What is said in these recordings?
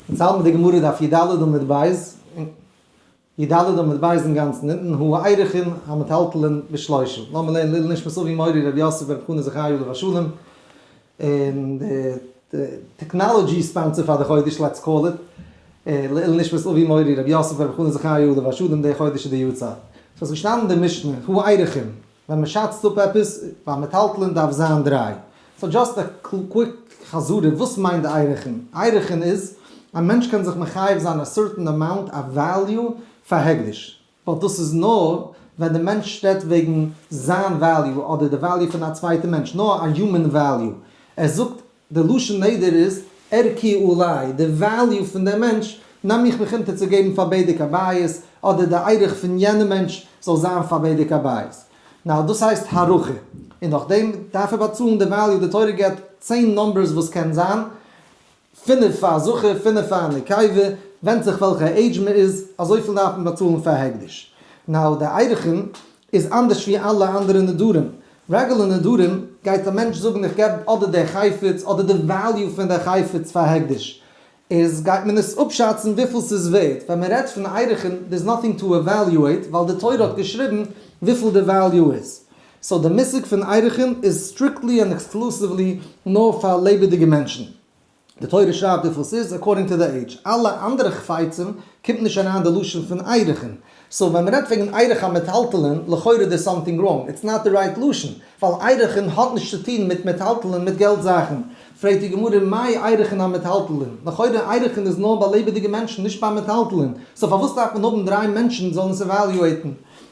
אונז האלטן די גמרא דף י ד עמוד ב', י ד עמוד ב' אינגאנצן אונטן, הוא הערכין המטלטלין בשלושה. לאמיר לערנען לעילוי נשמת אבי מורי רבי יוסף ברב חנא זכרי' עליו השלום, און די technology sponsor פאר די חודש let's call it, לעילוי נשמת אבי מורי רבי יוסף ברב חנא זכרי' עליו השלום, די חודש איז די יארצייט. ס'איז געשטאנען אין די משנה, הוא הערכין, ווען מען שאצט אפ עפעס ביי מטלטלין דארף זיין דריי. so just א quick חזרה וואס מיינט ערכין? ערכין איז א מענטש קען זיך מחייב זיין א certain amount א value פאר הקדש. but דאס איז נאר ווען די מענטש רעדט וועגן זיין value אדער די value פון א צווייטע מענטש, נאר א human value. ער זאגט די לשון נדר איז ערכי עלי, די value פון דעם מענטש נעם איך מיך אונטער צו געבן פאר בדק הבית, אדער די ערך פון יענעם מענטש זאל זיין פאר בדק הבית. now דאס הייסט הערכה, און נאכדעם דארף ער באצאלן די value, די תורה געבט 10 numbers וואס קען זיין, פינף פאר א זכר, פינף פאר א נקבה, ווענדט זיך וועלכע עידזש מען איז, אזויפיל דארף מען באצאלן פאר הקדש. now די ערכין איז אנדערש ווי אלע אנדערע נדרים. regular נדרים גייט א מענטש זאגן איך געב אדער דער חפץ אדער די value פון דער חפץ פאר הקדש. איז גייט מען עס אפשאצן וויפיל ס'איז ווערט. ווען מען רעדט פון ערכין there's nothing to evaluate ווייל די תורה האט געשריבן וויפיל די value איז. so די מושג פון ערכין איז strictly and exclusively נאר פאר לעבעדיגע מענטשן. די תורה שרייבט וויפיל ס'איז according to the age. אלע אנדערע חפצים קומט נישט אריין די לשון פון ערכין. so ווען מ'רעדט וועגן ערך המטלטלין, לכאורה there's something wrong, it's not the right לשון, ווייל ערכין האט נישט צו טון מיט מטלטלין מיט געלט זאכן. פרעגט די גמרא מאי ערכין המטלטלין? לכאורה ערכין איז נאר ביי לעבעדיגע מענטשן נישט ביי מטלטלין, so פארוואס דארף מען האבן דריי מענטשן זאלן עס evaluate ן?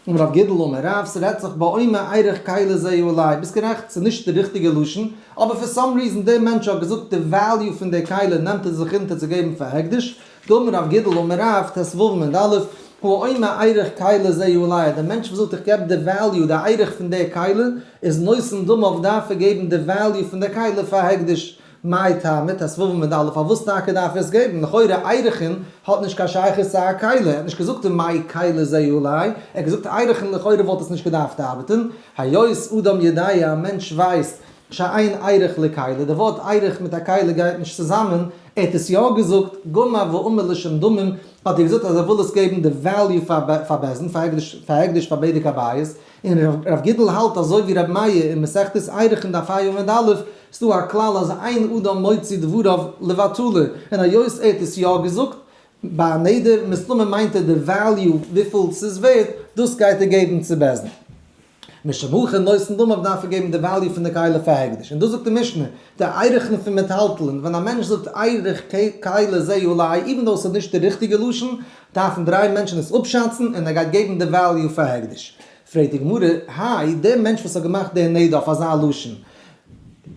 אמר רב גידל אמר רב, ס'רעדט זיך באומר ערך כלי זה עלי, ביסט גערעכט ס'איז נישט די ריכטיגע לשון, אבער for some reason דער מענטש האט געזאגט די value פון די כלי נעמט ער זיך אונטער צו געבן פאר הקדש, דאמר רב גידל אמר רב, ט"ו עמוד א', הוא אומר ערך כלי זה עלי, דער מענטש וואס זאגט איך געב די value די ערך פון די כלי, איז נותן דמיו דארף ער געבן די value פון די כלי פאר הקדש, מאי טעמא, ט"ו עמוד א', פארוואס טאקע דארף ער עס געבן? לכאורה ערכין האט נישט קיין שייכות צו א כלי, ער האט נישט געזאגט מאי כלי זה עלי, ער האט געזאגט ערכין לכאורה וואלט עס נישט געדארפט ארבעטן, היות אדם יודע א מענטש ווייסט שאין ערך לכלי, די ווארט ערך מיט א כלי גייט נישט צוזאמען, ער האט עס יא געזאגט, גמר ואמר לשם דמים, האט ער געזאגט אז ער וויל עס געבן די value פאר בית דין, פאר הקדש פאר בדק הבית, און ר' גידל האלט אזוי ווי ר' מאיר אין מסכת ערכין דף ה' עמוד א', ס'דא א כלל אז אין אדם מוציא דבריו לבטלה, און היות ער האט עס יא געזאגט ביי א נדר, מסתמא מיינט ער די value וויפיל ס'איז ווערט, דאס גייט ער געבן צו בית דין. משום הכי נותן דמיו דארף ער געבן די value פון די כלי פאר הקדש. און דאס זאגט די משנה, די ערכין פון מטלטלין, ווען א מענטש זאגט ערך כלי זה עלי, even though ס'איז נישט די ריכטיגע לשון, דארפן דריי מענטשן עס אפשאצן און ער גייט געבן די value פאר הקדש. פרעגט די גמרא, היי, דער מענטש וואס האט געמאכט די נדר אויף אזא לשון,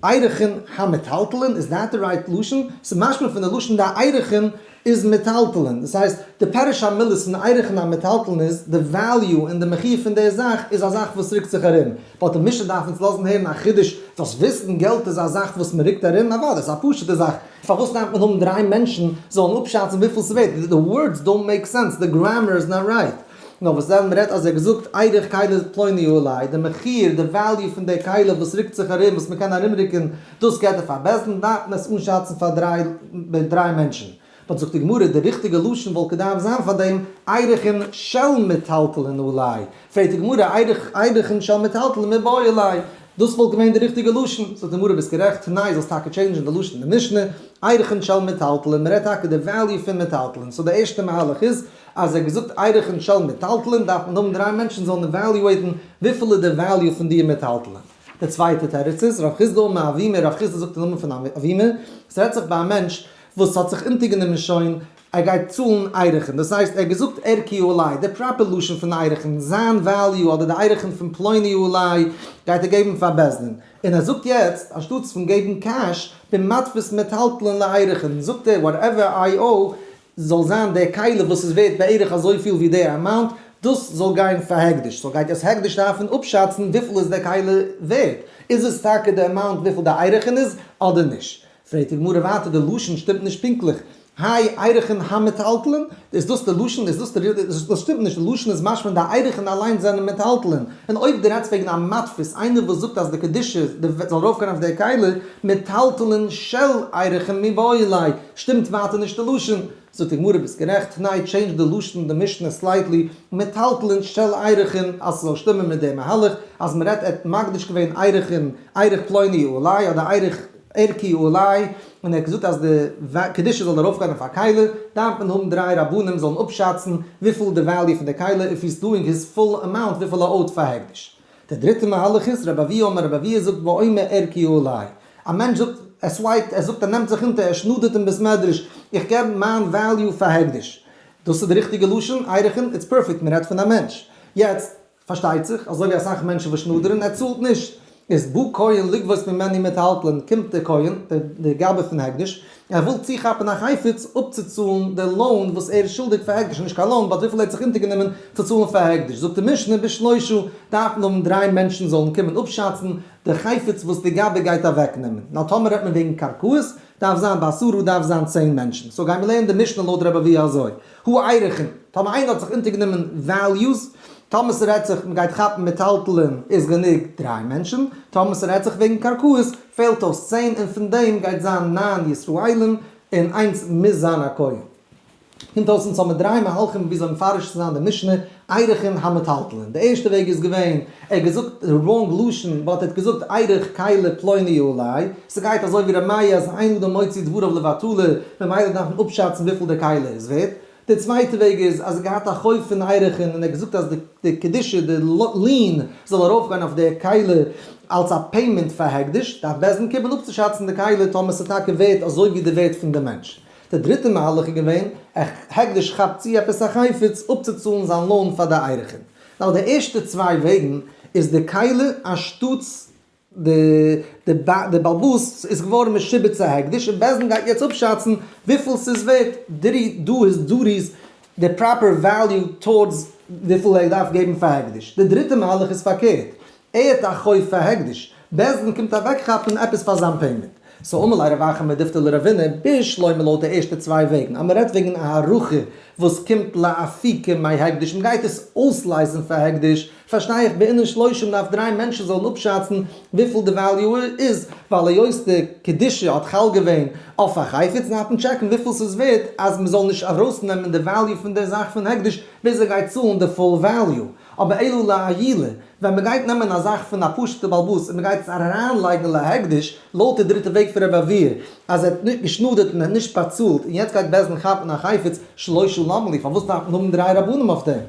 ערכין המטלטלין, is that the right לשון? ס'איז משמע פון די לשון די ערכין איז מטלטלין, דאס הייסט די פירוש המילות פון ערכין המטלטלין איז די value און די מחיר פון די זאך איז א זאך וואס רוקט זיך ארום, but די משנה דארף אונז לאזן הערן א חידוש, זאלסט וויסן געלט איז א זאך וואס מ'רוקט ארום, אוודאי ס'איז א פשוטע זאך, פארוואס דארף מען האבן דריי מענטשן זאלן אפשאצן וויפיל ס'ווערט, די words don't make sense, די grammar איז not right. נאר וואס דען מ'רעדט אז ער האט געזאגט ערך כלי פלוני עלי, די מחיר, די value פון די כלי וואס רוקט זיך ארום, וואס מ'קען ארומרוקן, דאס געט ער פאר בית דין, דארף מען עס אנשאצן פאר דריי מענטשן. but זאגט די גמרא, די ריכטיגע לשון וואלט געדארפט זיין פאר דעם, ערכין של מטלטלין עלי. פרעגט די גמרא, ערכין של מטלטלין מיבעי ליה. דאס וואלט געווען די ריכטיגע לשון. זאגט די גמרא, ביסט גערעכט, תנאי זאלסט טאקע change ן די לשון אין די משנה, ערכין של מטלטלין, מ'רעדט טאקע די value פון מטלטלין. so די ערשטע מהלך איז, אז ער האט געזאגט ערכין של מטלטלין דארף מען האבן דריי מענטשן זאלן evaluate ן וויפיל איז די value פון די מטלטלין. די צווייטע תירוץ איז, רב חסדא אמר אבימי, רב חסדא זאגט אין נאמען פון אבימי, ס'רעדט זיך ביי א מענטש וואס האט זיך אונטערגענומען שוין ער גייט צאלן ערכין, דאס הייסט ער האט געזאגט ערכי עלי, די proper לשון פון ערכין, זיין value אדער די ערכין פון פלוני עלי גייט ער געבן פאר בית דין, און ער זאגט יעצט אנשטאטס פון געבן cash במתפיס מטלטלין לערכין זאגט ער whatever I owe זאל זיין די כלי וואס איז ווערט בערך אזויפיל ווי די amount, דאס זאל גיין פאר הקדש, so גייט דאס הקדש דארפן אפשאצן וויפיל איז די כלי ווערט, איז עס טאקע די amount וויפיל די ערכין איז אדער נישט. פרעגט די גמרא ווייטער די לשון שטימט נישט פונקטליך. האי ערכין המטלטלין, איז דאס די לשון? איז דאס די דאס שטימט נישט, די לשון איז משמע די ערכין אליינס זענען מטלטלין, און אויב דו רעדסט וועגן א מתפיס, איינער וואס זאגט אז די קדושה זאל ארויפגיין אויף די כלי, מטלטלין של ערכין מיבעי ליה, שטימט ווייטער נישט די לשון. זאגט די גמרא ביסט גערעכט, תנאי change די לשון די משנה slightly, מטלטלין של ערכין, אז ס'זאל שטימען מיט די מהלך, אז מ'רעדט ער האט מקדיש געווען ערכין, ערך פלוני עלי אדער ערך ערכי עלי, און ער האט געזאגט אז די קדושה זאל ארויפגיין אויף א כלי, דארף מען האבן דריי רבנים זאלן אפשאצן וויפיל די value פון די כלי, if he's doing his full amount וויפיל ער owed פאר הקדש. דער דריטער מהלך איז, רבי אבהו אומר, רבי אבהו זאגט ואומר ערכי עלי. א מענטש זאגט, ער swipe ט, ער זאגט ער נעמט זיך אונטער, ער שנאדערט אין בית מדרש, איך געב מיין value פאר הקדש. דאס איז די ריכטיגע לשון, ערכין, it's perfect, מען רעדט פון א מענטש. יעצט, פארשטייט זיך, אזוי ווי אסאך מענטשן וואס שנאדערן, ער צאלט נישט. איז בא כהן לגבות ממנו מטלטלין, קומט דער כהן, דער גבאי פון הקדש, ער וויל צוכאפן א חפץ אפצוצאלן די loan וואס ער איז שולדיג פאר הקדש, נישט קיין loan, but וויפיל ער האט זיך אונטערגענומען צו צאלן פאר הקדש. זאגט די משנה, בשלושה דארף מען האבן דריי מענטשן זאלן קומען אפשאצן די חפץ וואס די גבאי גייט אוועקנעמען. נאר טאמער רעדט מען וועגן קרקעות, דארף זיין בעשרה דארף זיין 10 מענטשן. so גיימיר לערנען די משנה לויט רבי אבהו אזוי. הערכין, טאמער איינער האט זיך אונטערגענומען values, טאמער ס'רעדט זיך מ'גייט כאפן מטלטלין איז גענוג דריי מענטשן, טאמער ס'רעדט זיך וועגן קרקעות פעלט אויס 10 און פון דעם גייט זיין ניין ישראלים און איינס מוז זיין א כהן. קומט אויס אונז האבן דריי מהלכים וויאזוי מפרש צו זיין די משנה ערכין המטלטלין. די ערשטע וועג איז געווען, ער האט געזאגט wrong לשון, but ער האט געזאגט ערך כלי פלוני עלי, ס'גייט אזוי ווי ר' מאיר אז אין אדם מוציא דבריו לבטלה, ממילא דארף מען אפשאצן וויפיל די כלי איז ווערט. די צווייטע וועג איז אז ער האט געהאט א חוב פון ערכין און ער האט געזאגט אז די קדושה, די lien, זאל ארויפגיין אויף די כלי אלס א payment פאר הקדש, דארף בית דין קומען אפצושאצן די כלי טאמער ס'איז טאקע ווערט אזוי ווי די ווערט פון די מענטש. די דריטע מהלך איז געווען, הקדש כאפט צו עפעס א חפץ אפצוצאלן זיין loan פאר די ערכין. נאר די ערשטע צוויי וועגן איז די כלי אנשטאטס די די בעל הבית איז געווארן משועבד צו הקדש און בית דין גייט יעצט אפשאצן וויפיל ס'איז ווערט did he do his duties די proper value towards וויפיל ער דארף געבן פאר הקדש. די דריטע מהלך איז פארקערט, ער האט א חוב פאר הקדש, בית דין קומט אוועקכאפן עפעס פאר זיין payment. so אמר ליה רב אחא מדיפתי לרבינא בשלמא לויט די ערשטע צוויי וועגן, אז מ'רעדט וועגן א הערכה וואס קומט לאפוקי מהקדש, מ'גייט עס אויסלייזן פאר הקדש, פארשטיי איך בעינן שלושים דארף דריי מענטשן זאלן אפשאצן וויפיל די value איז, ווייל היות די קדושה האט חל געווען אויף א חפץ דארף מען טשעקן וויפיל ס'איז ווערט אז מ'זאל נישט ארויסנעמען די value פון די זאך פון הקדש ביז ער גייט צאלן די full value. אבער אלא לעיולי, ווען מ'גייט נעמען א זאך פון א פשוט'ע בעל הבית און מ'גייט עס אריינלייגן להקדש, לויט די דריטע וועג פון רבי אבהו, אז ער האט נישט געשנאדערט און ער האט נישט באצאלט, און יעצט גייט בית דין כאפן א חפץ שלושה למה לי, פארוואס דארף מען האבן דריי רבנים אויף דעם?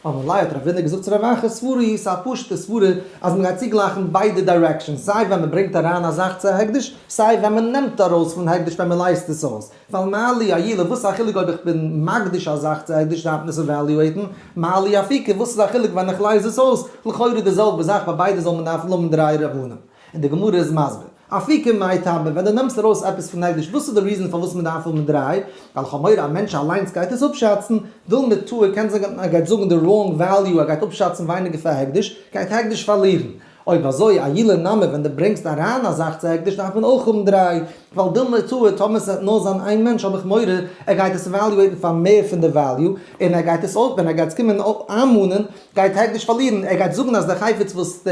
אמר ליה האט רבינא געזאגט צו רב אחא, סברא היא, ס'איז א פשוט'ע סברא אז מ'גייט צוגלייכן ביידע directions, סיי ווען מ'ברענגט אריין א זאך צו הקדש, סיי ווען מ'נעמט ארויס פון הקדש ווען מ'לייזט עס אויס. ווייל מה לי עיולי, וואס איז א חילוק אויב איך בין מקדיש א זאך צו הקדש דארף מען עס evaluate ן, מה לי אפוקי, וואס איז א חילוק ווען איך לייז עס אויס, לכאורה די זעלבע זאך ביי ביידע זאל מען דארפן האבן דריי רבנים. און די גמרא איז מסביר, אפוקי מאי טעמא, ווען דו נעמסט ארויס עפעס פון הקדש וואס איז די reason פארוואס מען דארף האבן דריי, ווייל איך האב מורא א מענטש אליינס גייט עס אפשאצן, דילמא טעי קען זיין ער גייט זאגן די wrong value ער גייט אפשאצן ווייניגער פאר הקדש, גייט הקדש פארלירן. אויב אזוי עיולי נמי ווען דו ברענגסט אריין א זאך צו הקדש דארף מען אויך האבן דריי, ווייל דילמא טעי טאמער ס'וועט נאר זיין איין מענטש האב איך מורא ער גייט עס evaluate ן פאר מער פון די value, און ער גייט עס אויף ווען ער גייט עס קומען איינמאנען גייט הקדש פארלירן, ער גייט זאגן אז די חפץ וואס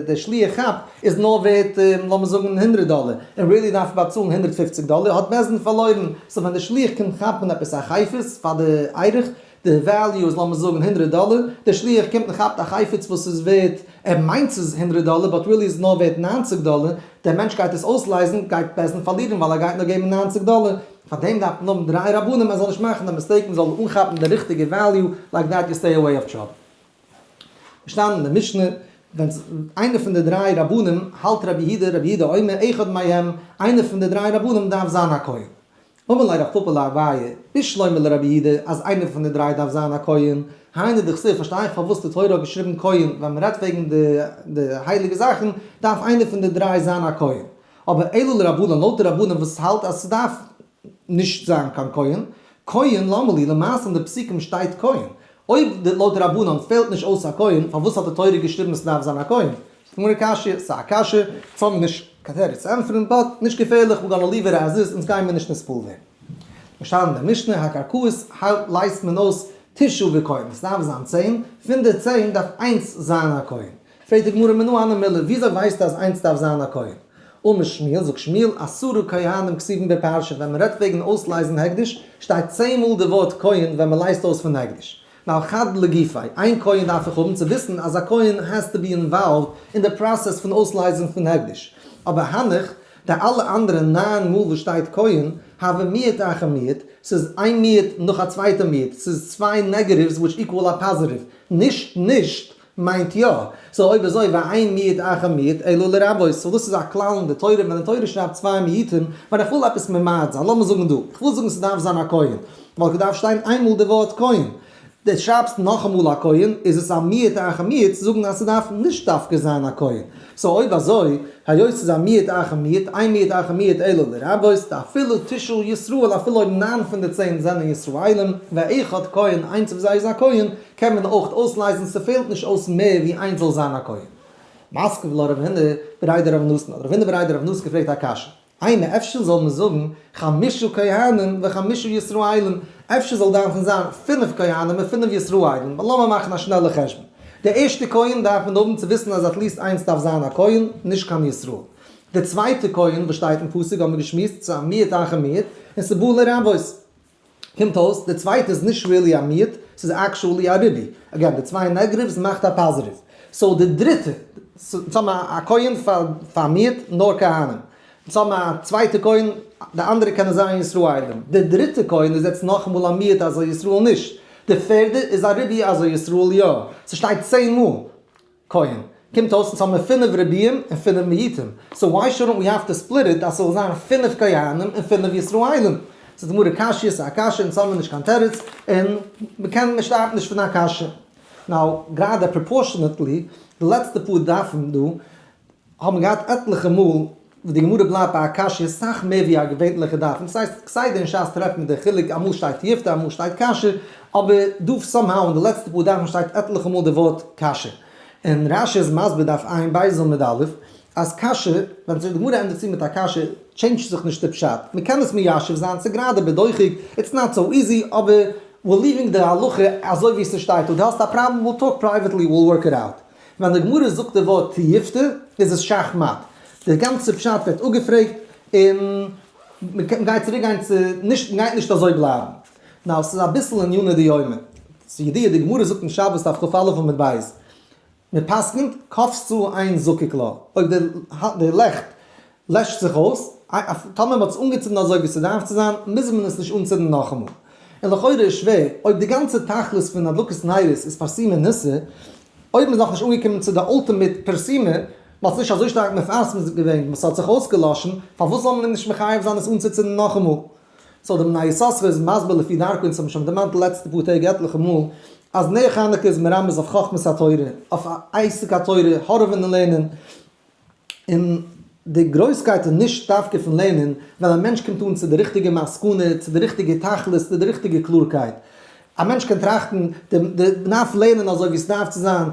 די שליח כאפט איז נאר ווערט לאמיר זאגן 100 דאלער, און really דארף ער באצאלן 150 דאלער האט בית דין פארלוירן, so ווען די שליח קומט כאפן עפעס א חפץ פאר די ערך די value איז לאמיר זאגן 100 דאלער, דער שליח קומט און כאפט א חפץ וואס איז ווערט, ער מיינט ס'איז 100 דאלער, but really איז נאר ווערט 90 דאלער, דער מענטש גייט עס אויסלייזן, גייט בית דין פארלירן ווייל ער גייט נאר געבן 90 דאלער, פאר דעם דארף מען האבן דריי רבנים מען זאל נישט מאכן א mistake, מען זאל אנכאפן די ריכטיגע value, like that you stay away of trouble. געשטאנען אין די משנה, ווען איינער פון די דריי רבנים האלט רבי יהודה, רבי יהודה אומר אחד מהם, איינער פון די דריי רבנים דארף זיין א כהן. אמר ליה רב פפא לאביי, בשלמא לרבי יהודה, אז איינער פון די דריי דארף זיין א כהן, היינו דכתיב, פארשטיי איך פארוואס די תורה האט געשריבן כהן, ווען מען רעדט וועגן די הייליגע זאכן, דארף איינער פון די דריי זיין א כהן. אבער אלא לרבנן, לויט די רבנן וואס האלט אז ס'דארף נישט זיין קיין כהן, כהן למה לי, למעשה אין די פסוקים שטייט כהן. אויב לויט די רבנן פעלט נישט אויס א כהן, פארוואס האט די תורה געשריבן ס'דארף זיין א כהן? גמרא קשיא, ס'איז א קשיא, אונז האבן נישט קיין תירוץ צו ענטפערן, but נישט געפערליך, we're gonna leave it as is, אונז גיימיר נישט נתפעל ווערן. געשטאנען אין די משנה, הקרקעות לייזט מען אויס תשעה וכהן, עס דארף זיין 10, פון די 10 דארף איינס זיין א כהן. פרעגט די גמרא מנא הני מילי, וויאזוי ווייסטו אז איינס דארף זיין א כהן? אמר שמואל, זאגט שמואל, עשרה כהנים כתובים בפרשה, ווען מען רעדט וועגן אויסלייזן הקדש, שטייט 10 מאל די ווארט כהן ווען מען לייזט אויס פון הקדש. נאר חד לגופיה, איין כהן דארף איך האבן צו וויסן אז א כהן has to be involved אין די process פון אויסלייזן פון הקדש. אבער הנך, די אלע אנדערע ניין מאל וואס שטייט כהן, הוי מיעוט אחר מיעוט, ס'איז איין מיעוט נאך א צווייטע מיעוט, ס'איז צוויי negatives which equal א positive, נישט נישט מיינט יא. so אויב אזוי ואין מיעוט אחר מיעוט אלא לרבות, so דאס איז א כלל אין די תורה, ווען די תורה שרייבט צוויי מיעוטים, ווען איך וויל עפעס ממעט זיין, לאמיר זאגן דא, איך וויל זאגן ס'דארף זיין א כהן, וואלט געדארפט שטיין איינמאל די ווארט כהן, די שרייבסט נאכאמאל א כהן, איז עס א מיעוט אחר מיעוט צו זאגן אז ס'דארף נישט דווקא זיין א כהן. so אויב אזוי, היות ס'איז א מיעוט אחר מיעוט, אין מיעוט אחר מיעוט אלא לרבות, דאפילו תשעה ישראל, אפילו אויב ניין פון די 10 זענען ישראלים, ואחד כהן, איינס פון זיי איז א כהן, קען מען אויך אויסלייזן, ס'פעלט נישט אויס מער ווי איינס זאל זיין א כהן. מתקיף לה רב הונא בריה דרב נתן, האט רב הונא בריה דרב נתן געפרעגט א קשיא. אימא אפשר זאל מען זאגן חמשה כהנים וחמשה ישראלים, אפשר זאל דארפן זיין פינף כהנים און פינף ישראלים, ווייל לאמיר מאכן א שנעלע חשבון. די ערשטע כהן דארף מען האבן צו וויסן אז at least איינס דארף זיין א כהן, נישט קיין ישראל. די צווייטע כהן וואס שטייט אין פסוק האבן מיר געשמועסט, ס'איז א מיעוט אחר מיעוט, און ס'איז בא לרבות. קומט אויס די צווייטע איז נישט really א מיעוט, ס'איז actually א ריבוי. again, די צוויי negatives מאכט א positive. so די דריטע, אונז האבן א כהן פאר מיעוט, נאר כהנים. אונז האבן א צווייטע כהן, די אנדערע קענען זיין ישראלים. די דריטע כהן איז יעצט נאכאמאל א מיעוט אז א ישראל נישט. די פערדע איז א ריבוי אז א ישראל יא. ס'שטייט 10 מאל כהן. קומט אויס אונז האבן פינף ריבויים און פינף מיעוטים. so why shouldn't we have to split it אז ס'זאל זיין פינף כהנים און פינף ישראלים? ס'איז גמרא קשיא, ס'איז א קשיא, אונז האבן נישט קיין תירוץ, און מ'קען, מ'שטארבט נישט פון א קשיא. now, גראדע proportionately, די לעצטע פאר דפים דא, האבן געהאט עטליכע מאל וואס די גמרא בלייבט ביי א קשיא סאך מער ווי א געווענליכע דף, און דאס הייסט כסדר אין שס טרעפט מען די חילוק, אמאל שטייט תיובתא אמאל שטייט קשיא, אבער דא somehow אין די לעצטע פאר דפים שטייט עטליכע מאל די ווארט קשיא. און רשי איז מסביר דף עיין בית עמוד א', אז קשיא, ווען די גמרא ענדיגט צו מיט א קשיא, change ט זיך נישט די פשט, מען קען עס מיישב זיין, ס'איז גראדע בדוחק, it's not so easy, אבער we're leaving די הלכה אזוי ווי ס'שטייט דא, דו האסט א פראבלעם, we'll talk privately, we'll work it out. ווען די גמרא זאגט די ווארט תיובתא איז עס שאך מאט, די גאנצע פשט ווערט אפגעפרעגט און מען גייט צוריק גיין צו נישט, מען גייט נישט אזוי בלייבן. now ס'איז אביסל עניני דיומא, ס'איז ידוע די גמרא זאגט אין שבת דף כא עמוד ב', מען פסק'נט כבתה אין זקוק לה, אויב די לעכט לעשט זיך אויס, טאמער מען האט עס אנגעצינדן אזוי ווי ס'דארף צו זיין, מוז מען עס נישט אנצינדן נאכאמאל. און לכאורה איז שווער, אויב די גאנצע תכלית פון הדלקת נרות איז פרסומי ניסא, אויב מ'איז נאכנישט אנגעקומען צו די ultimate פרסומי, מ'האט עס נישט אזוי שטארק מפרסם געווען, ס'האט זיך אויסגעלאשן, פארוואס זאל מען אים נישט מחייב זיין עס אנצוצינדן נאכאמאל? so די בני יששכר איז מסביר לפי דרכו, אונז האבן שוין דערמאנט די לעצטע פאר טעג עטליכע מאל, אז נר חנוכה איז מרמז אויף חכמת התורה, אויף עסק התורה, הארעווען און לערנען, און די גרויסקייט איז נישט דווקא פון לערנען, ווען א מענטש קומט אן צו די ריכטיגע מסקנא, צו די ריכטיגע תכלית, צו די ריכטיגע קלארקייט. א מענטש קען טראכטן, מ'דארף לערנען אזוי ווי עס דארף צו זיין,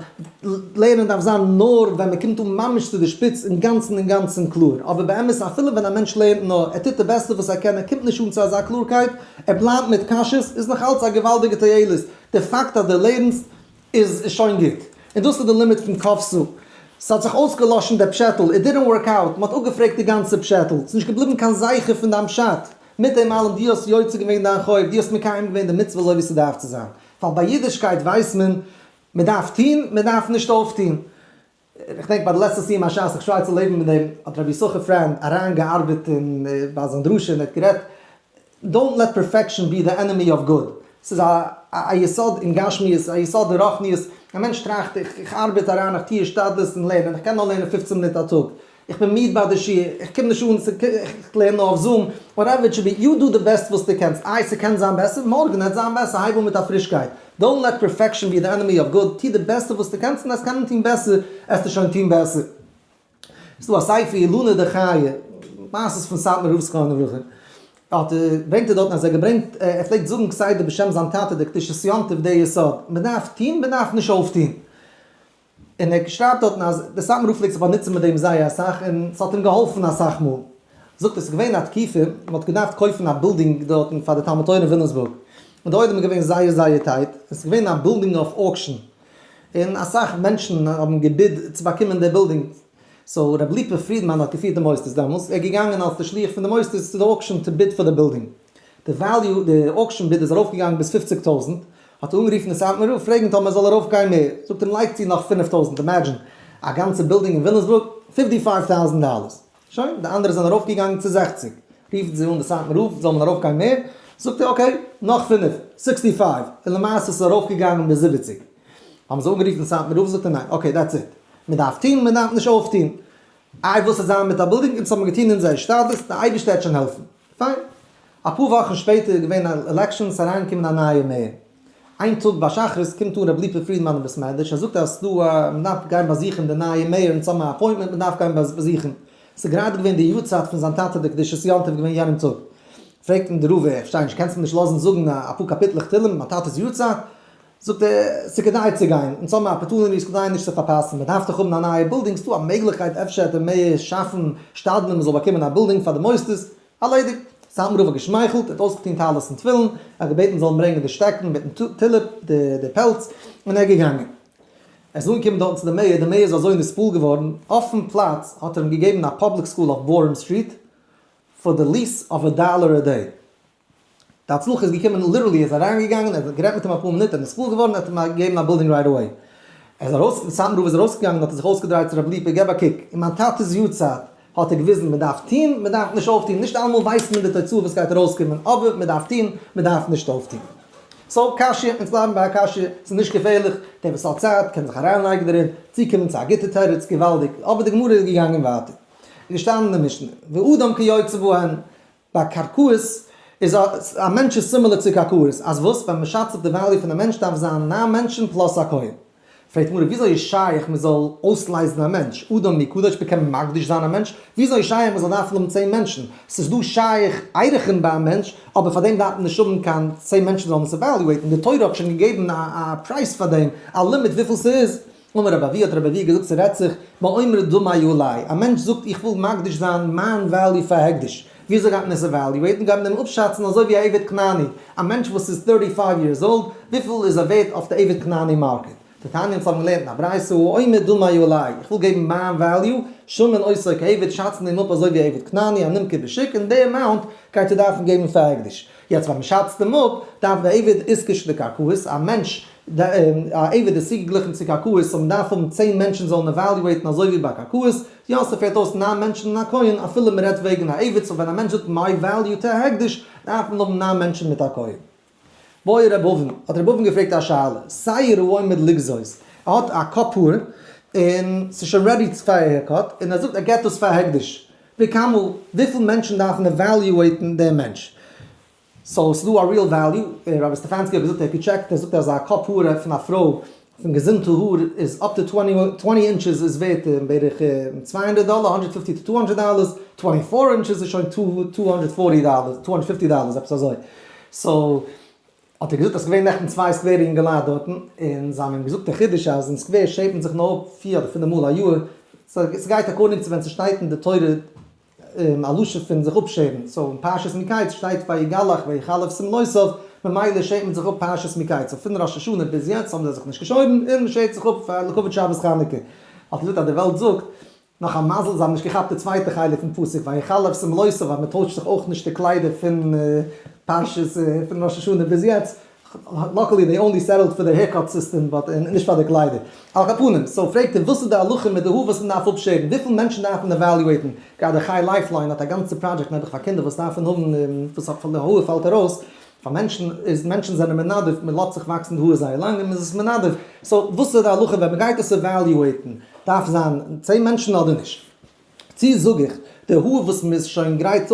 לערנען דארף זיין נאר ווען מען קומט אן ממש צו די שפיץ אינגאנצן אינגאנצן קלאר, אבער באמת אפילו ווען א מענטש לערנט נאר, ער טוט די בעסטע וואס ער קען, ער קומט נישט אן צו אזא קלארקייט, ער בלייבט מיט קשיות, איז נאך אלץ א געוואלדיגע תועלת, די פאקט אז דו לערנסט איז שוין גוט. און דאס איז די לימוד פון כבתה. ס'האט זיך אויסגעלאשן דער פשעטל, it didn't work out, מ'האט אפגעפרעגט די גאנצע פשעטל, ס'איז נישט געבליבן קיין זכר פון דיין פשט. מיט דעם אלעם, דו האסט יוצא געווען דיין חוב, דו האסט מקיים געווען די מצוה אזוי ווי ס'דארף צו זיין. ווייל ביי אידישקייט ווייסט מען, מ'דארף טון, מ'דארף נישט אויפטון. איך דענק ביי די לעצטע סיום השס, איך try צו לעבן מיט דעם, האט רבי יששכר פריינד אריין געארבעט אין ביי זיין דרשה און ער האט גערעדט, don't let perfection be the enemy of good, ס'איז א א יסוד אין גשמיות, א יסוד אין רוחניות, א מענטש טראכט איך איך ארבעט אריין איך טוה השתדלות אין לערנען, איך קען נאר לערנען 15 מינוט א טאג, איך בין מיד ביי די שיעור, איך קום נישט אן, איך לערן נאר אויף Zoom, whatever it should be, you do the best וואס דו קענסט, איי ס'קען זיין בעסער, מארגן העט זיין בעסער, הייב אן מיט א פרישקייט, don't let perfection be the enemy of good, טוה די בעסטע וואס דו קענסט און עסט קענען טון בעסער, עסטו שוין טון בעסער. ס'איז דא א ספר אילנא דחיי, מעשות פון סאטמאר רב זכרונו לברכה, האט ער, ברענגט ער דארטן אז ער האט געברענגט, ער פלעגט זאגן כסדר בשם זיין טאטע דער קדושת יום טוב די יסוד, מ'דארף טון, מ'דארף נישט אויפטון. און ער שרייבט דארטן אז דער סאטמאר רב פלעגט זיך באנוצן מיט דעם זייער אסאך און ס'האט אים געהאלפן אסאך מאל. זאגט עס איז געווען א תקופה מען האט געדארפט קויפן א בילדינג דארטן פאר די תלמוד תורה אין וויליאמסבורג, און די עולם איז געווען זייער זייער tight, עס איז געווען א בילדינג אויף auction, און אסאך מענטשן האבן גע bid צו באקומען די בילדינג, so רבי ליפא פרידמאן האט געפירט די מוסדות דעמאלס, ער איז געגאנגען אלס די שליח פון די מוסדות צו די auction to bid פאר די בילדינג, די value, די auction bid איז ארויפגעגאנגען ביז 50,000, האט ער אנגערופן די סאטמאר רב פרעגן טאמער עס זאל ארויפגיין מער, זאגט אים לייג צו נאך 5000, imagine א גאנצע בילדינג אין וויליאמסבורג, 55,000 דאלערס. שוין, די אנדערע זענען ארויפגעגאנגען צו 60. רופט זי אן די סאטמאר רב, זאל מען ארויפגיין מער? זאגט ער okay, נאך פינף, 65, און למעשה איז עס ארויפגעגאנגען ביז 70. האבן זיי אנגערופן די סאטמאר רב, זאגט ער ניין, okay, that's it. מען דארף טון, מען דארף נישט אויפטון. איי וואס וועט זיין מיט א בילדינג? אונז האבן געטון אונזער השתדלות, די אייבערשטער וועט שוין העלפן. פיין. אפאר וואכן שפעטער איז געווען elections, אריינגעקומען א נייע mayor. איין טאג ביי שחרית קומט אן רבי ליפא פרידמאן אין בית מדרש, ער זאגט אז ס'דא א, מ'דארף גיין באזוכן די נייע mayor, אונז האבן א appointment, מ'דארף גיין באזוכן. ס'איז גראדע געווען די יארצייט פון זיין טאטע די קדושת יום טוב געווען יענעם טאג. פרעגט אים די רב, איך פארשטיי נישט, קענסט מיר נישט לאזן זאגן אפאר קאפיטלעך תהלים, מיין טאטע'ס יארצייט? זאגט ער, ס'איז כדאי צו גיין, אונז האבן א opportunity, ס'איז כדאי נישט צו פארפאסן, מ'דארף דאך האבן א נייע בילדינג, ס'דא א מעגליכקייט אפשר וועט די mayor שאפן שתדלן מ'זאל באקומען א בילדינג פאר די מוסדות, ארלעדיגט. סאטמאר רב האט געשמייכלט, ער האט אויסגעטון טלית און תפילין, ער האט געבעטן זאלן ברענגען די שטעקן מיטן טולעפ, די פעלץ, און ער איז געגאנגען. ער איז אנגעקומען דארטן צו די mayor, די mayor איז אזוי נתפעל געווארן, אויפן פלאץ האט ער אים געגעבן א public school אויף Warren Street, for the lease of a dollar a day. די הצלחה איז געקומען literally, ער איז אריינגעגאנגען, ער האט גערעדט מיט אים אפאר מינוט, ער איז נתפעל געווארן, ער האט אים געגעבן א בילדינג right away. ער איז ארויס, סאטמאר רב איז ארויסגעגאנגען האט ער זיך אויסגעדרייט צו רבי ליפא, געב א קוק, אין מיין טאטע'ס יארצייט האט ער געוויזן מען דארף טון, מען דארף נישט אויפטון, נישט אלעמאל ווייסט מען די תוצאה וואס גייט ארויסקומען, אבער מען דארף טון, מען דארף נישט אויפטון. so קשיא, אונז בלייבן ביי א קשיא, ס'איז נישט געפערליך, דער וואס האט צייט קען זיך אריינלייגן דערין, צוקומען צו א גוטע תירוץ, געוואלדיג, אבער די גמרא איז געגאנגען ווייטער. איז געשטאנען אין די משנה, ואדם כיוצא בהן, ביי קרקעות איז א מענטש איז similar צו קרקעות, אז וואס? ווען מען שאצט אפ די value פון א מענטש דארף זיין ניין מענטשן plus א כהן. פרעגט גמרא וויאזוי איז שייך מען זאל אויסלייזן א מענטש, אדם מי קדוש מען קען מקדיש זיין א מענטש, וויאזוי איז שייך מען זאל דארפן האבן 10 מענטשן, ס'איז דא שייך ערכין ביי א מענטש, אבער פאר דעם דארף מען נישט האבן קיין 10 מענטשן זאלן עס evaluate ן, די תורה האט שוין געגעבן א פרייז פאר דעם, א לימיט וויפיל ס'איז. אמר רבי אבהו האט רבי אבהו געזאגט ס'רעדט זיך באומר דמי עלי, א מענטש זאגט איך וויל מקדיש זיין מיין value פאר הקדש, וויאזוי גייט מען עס evaluate ן? גייט מען אים אפשאצן אזוי ווי א עבד כנעני, א מענטש וואס איז 35 years old, וויפיל איז ער ווערט אויף די עבד כנעני market? דתניא אונז האבן געלערנט אין א ברייתא האומר דמי עלי, איך וויל געבן מיין value, שמין אותו כעבד, שאצן אים אפ אזוי ווי א עבד כנעני הנמכר בשוק, און די amount גייט ער דארפן געבן פאר הקדש. יעצט ווען מ'שאצט אים אפ, דארף די עבד איתקש לקרקעות, א מענטש, א עבד איז צוגעגליכן צו קרקעות, so מ'דארף האבן 10 מענטשן זאלן evaluate ן אזוי ווי ביי קרקעות, יא ס'פעלט אויס ניין מענטשן און א כהן, אפילו מ'רעדט וועגן א עבד, so ווען א מענטש זאגט my value to הקדש, דארף מען האבן ניין מענטשן מיט א כהן. בעי רב אבין, האט רב אבין געפרעגט א שאלה, שעיר העומד לגזוז, ער האט א קאפ האר, און ס'איז שוין ready פאר א haircut, און ער זאגט ער געט דאס פאר הקדש, בכמה, וויפיל מענטשן דארפן evaluate ן דעם מענטש? so ס'איז דא א real value, רבי סטעפאנסקי האט געזאגט ער האט געטשעקט, ער זאגט אז א קאפ האר פון א פרוי פון געזונטע האר איז up to twenty inches איז ווערט בערך 200 דאלער, 150 to 200 dollars, 24 inches איז שוין 240 דאלער, 250 דאלער, עפעס אזוי. so האט ער געזאגט אז ס'איז געווען נעכטן צוויי סקווערע אינגעלייט דארטן, און זיי האבן אים געזאגט די חידוש אז אין סקווער שערט מען זיך נאר אפ פיר אדער פינף מאל א יאר, ס'גייט according צו ווען ס'שטייט אין די תורה א לשון פון זיך אפשערן, so אין פרשת מקץ שטייט ויגלח ויחלף שמלותיו, ממילא שערט מען זיך אפ פרשת מקץ, so פון ראש השנה ביז יעצט האבן זיי זיך נישט געשוירן, און מ'שערט זיך אפ פאר לכבוד שבת חנוכה. האט ער געזאגט אז די וועלט זאגט, נאך א מזל זיי האבן נישט געכאפט די צווייטע חלק פון פסוק ויחלף שמלותיו אז מען טוישט זיך אויך נישט די קליידער פון פרשת פון ראש השנה ביז יעצט, luckily they only settled for the haircut system but נישט פאר די קליידער. על כל פנים, so פרעגט ער וואס איז די הלכה מיט די האר וואס מען דארף אפשערן, וויפיל מענטשן דארף מען evaluate ן, גראדע חי לייפליין האט א גאנצע פראדזשעקט נעבעך פאר קינדער וואס דארפן האבן וואס די האר פאלט ארויס, פאר מענטשן איז מענטשן זענען מנדב, מען לאזט זיך וואקסן די האר זייער לאנג און מען איז עס מנדב, so וואס איז די הלכה ווען מען גייט עס evaluate ן, דארף זיין 10 מענטשן אדער נישט? צי זאג איך, די האר וואס מען איז שוין גרייט